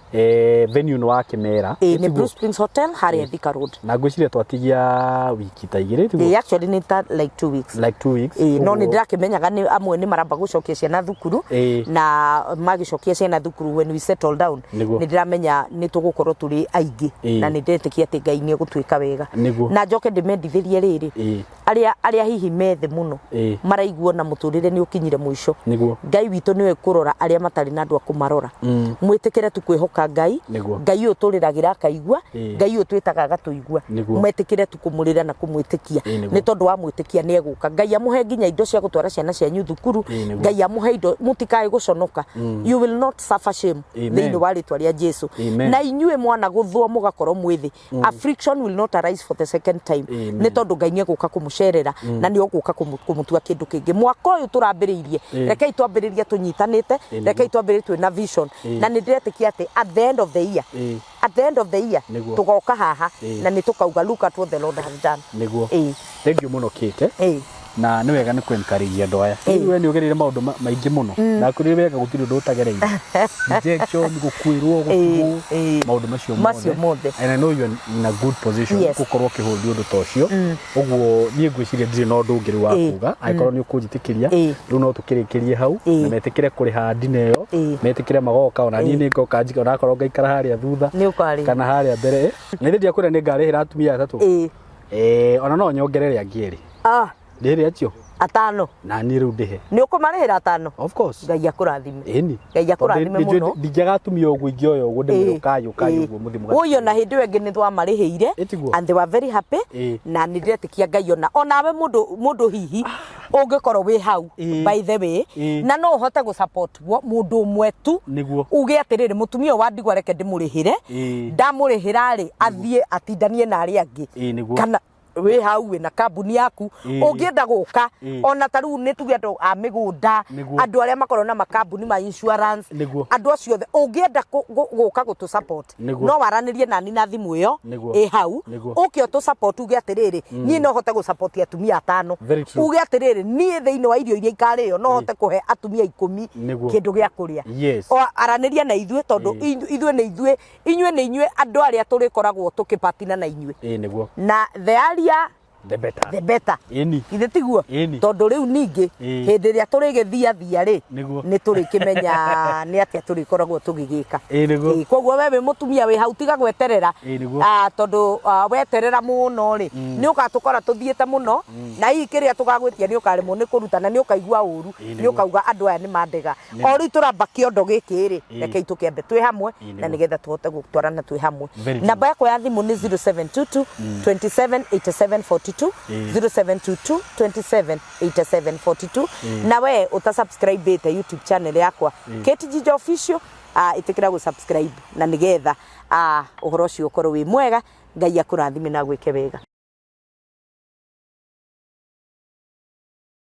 [SPEAKER 2] Venue nĩ wakĩmera?
[SPEAKER 1] Ĩ, nĩ Blue Springs Hotel harĩa Thika Road.
[SPEAKER 2] Na ngwĩciria twatigia wiki ta igĩrĩ, tiguo?
[SPEAKER 1] Ĩ, actually nĩ ta like 2 weeks.
[SPEAKER 2] Like 2 weeks.
[SPEAKER 1] Ĩ, no nĩ ndĩrakĩmenyaga nĩ amwe nĩ maramba gũcokia ciana thukuru, na magĩcokia ciana thukuru, when we settle down, nĩ ndĩramenya nĩ tũgũkorwo tũrĩ aingĩ, na nĩ ndĩretĩkia atĩ Ngai nĩ egũtwĩka wega. Na njoke ndĩmendithĩrie rĩrĩ, arĩa hihi methĩ mũno maraigua na mũtũrĩre nĩ ũkinyire mũico, Ngai witũ nĩwe kũrora arĩa matarĩ na andũ a kũmarora. Mwĩtĩkĩre tu kwĩhoka Ngai. Ngai ũyũ tũrĩragĩra akaigua, Ngai ũyũ twĩtaga agatũigua. Mwĩtĩkĩre tu kũmũrĩra na kũmwĩtĩkia, nĩ tondũ wa mwĩtĩkia nĩ egũka Ngai amũhe nginya indo cia gũtwara ciana cianyu thukuru. Ngai amũhe indo, mũtikae gũconoka. You will not suffer shame
[SPEAKER 2] Amen.
[SPEAKER 1] thĩinĩ wa rĩtwa rĩa Jesu.
[SPEAKER 2] Amen.
[SPEAKER 1] Na inyuĩ mwana gũthwo mũgakorwo mwĩthĩ, affliction will not arise for the second time.
[SPEAKER 2] Amen.
[SPEAKER 1] Nĩ tondũ Ngai nĩ egũka kũmũcerera na nĩ egũka kũmũtua kĩndũ kĩngĩ mwaka ũyũ tũrambĩrĩirie. Rekei twambĩrĩrie tũnyitanĩte, rekei twambĩrĩrie twĩna vision, na nĩ ndĩretĩkia atĩ at the end of the year, at the end of the year, tũgoka haha na nĩ tũkauga, "Look at what the Lord has done."
[SPEAKER 2] Nĩguo. Thank you mũno, Kate. Na nĩ wega nĩ kũ encourage andũ aya. We nĩ ũgereire maũndũ maingĩ mũno, na kũrĩ wega gũtirĩ ũndũ ũtagereire, rejection, gũkuĩrwo, gũtigwo, maũndũ macio.
[SPEAKER 1] Macio mothe.
[SPEAKER 2] And I know you are in a good position gũkorwo ũkĩhũndi ũndũ ta ũcio. Ũguo niĩ ngwĩciria ndirĩ na ũndũ ũngĩ rĩu wa kuga, angĩkorwo nĩ ũkũnjĩtĩkĩria. Rĩu no tũkĩrĩkĩrie hau, na metĩkĩre kũrĩha ndina ĩyo, metĩkĩre magoka. Ona niĩ nĩ ngoka njika, onakorwo ngaikara harĩa thutha
[SPEAKER 1] Nĩ ũkarĩ.
[SPEAKER 2] kana harĩa mbere. Na ithe ndiakwĩra nĩ ngarĩhĩra atumia atatũ. Ona no nyongerere angĩ erĩ.
[SPEAKER 1] Ah,
[SPEAKER 2] Ndĩrĩ acio.
[SPEAKER 1] Atano.
[SPEAKER 2] Na niĩ rĩu ndĩhe.
[SPEAKER 1] Nĩ ũkũmarĩhĩra atano?
[SPEAKER 2] Of course.
[SPEAKER 1] Ngai akũrathime.
[SPEAKER 2] Ĩni.
[SPEAKER 1] Ngai akũrathime mũno.
[SPEAKER 2] Ndingĩaga atumia ũguo ingĩoya ũguo ndĩmwĩre, ũkai, ũkai ũguo mũthiĩ mũgathiĩ.
[SPEAKER 1] Ũyũ na hĩndĩ ĩyo ĩngĩ nĩ twamarĩhĩire.
[SPEAKER 2] Ĩtiguo?
[SPEAKER 1] And they were very happy. Na nĩ ndĩretĩkia Ngai onawe mũndũ hihi ũngĩkorwo wĩ hau, by the way, na no ũhote gũ support mũndũ ũmwe tu, uge atĩrĩrĩ, mũtumia ũyũ wa ndigwa reke ndĩmũrĩhĩre, ndamũrĩhĩra rĩ, athiĩ atindanie na arĩa angĩ.
[SPEAKER 2] Ĩ, nĩguo.
[SPEAKER 1] Kana Wĩ hau wĩna kambuni yaku, ũngĩenda gũka, ona ta rĩu nĩ tuge andũ a mĩgũnda, andũ arĩa makoragwo na makambuni ma insurance, andũ acio othe ũngĩenda gũka gũtũ support, no waranĩrie nani na thimũ ĩyo ĩ hau, ũke ũtũ support, uge atĩrĩrĩ, niĩ no hote gũ support atumia atano, uge atĩrĩrĩ, niĩ thĩinĩ wa irio iria ikarĩo no hote kũhe atumia 10 kĩndũ gĩa kũrĩa. O aranĩria na ithuĩ, tondũ ithuĩ nĩ ithuĩ, inyuĩ nĩ inyuĩ andũ arĩa tũrĩkoragwo tũkĩpatina na inyuĩ.
[SPEAKER 2] Ĩĩ nĩguo.
[SPEAKER 1] Na the earlier
[SPEAKER 2] the better.
[SPEAKER 1] The better.
[SPEAKER 2] Ĩni.
[SPEAKER 1] Githĩ tiguo?
[SPEAKER 2] Ĩni.
[SPEAKER 1] Tondũ rĩu ningĩ hĩndĩ ĩrĩa tũrĩgĩthiathia rĩ, nĩ tũrĩkĩmenya nĩ atĩa tũrĩkoragwo tũgĩgĩka.
[SPEAKER 2] Ĩĩ nĩguo.
[SPEAKER 1] Ĩĩ, koguo we wĩ mũtumia wĩ hau, tiga gweterera.
[SPEAKER 2] Ĩĩ nĩguo.
[SPEAKER 1] Ah, tondũ weterera mũno rĩ, nĩ ũgatũkora tũthiĩte mũno, na hihi kĩrĩa tũgagwĩtia nĩ ũkaremwo nĩ kũruta na nĩ ũkaigua ũru,
[SPEAKER 2] Ĩĩ
[SPEAKER 1] nĩ
[SPEAKER 2] nĩguo.
[SPEAKER 1] ũkauga andũ aya nĩ mandega. O rĩu tũramba kĩondo gĩkĩ rĩ, rekei tũkĩambe twĩ hamwe,
[SPEAKER 2] Ĩĩ
[SPEAKER 1] na
[SPEAKER 2] nĩguo.
[SPEAKER 1] nĩgetha tũhote gũtwarana twĩ hamwe.
[SPEAKER 2] Very true.
[SPEAKER 1] Namba yakwa ya thimũ nĩ 0722 27 87 42, 0722 27 87 42. Na we ũta subscribe ĩte YouTube channel yakwa Kate Jinja Official, ĩtĩkĩra gũ subscribe na nĩgetha ũhoro ũcio ũkorwo wĩ mwega. Ngai akũrathime na agwĩke wega.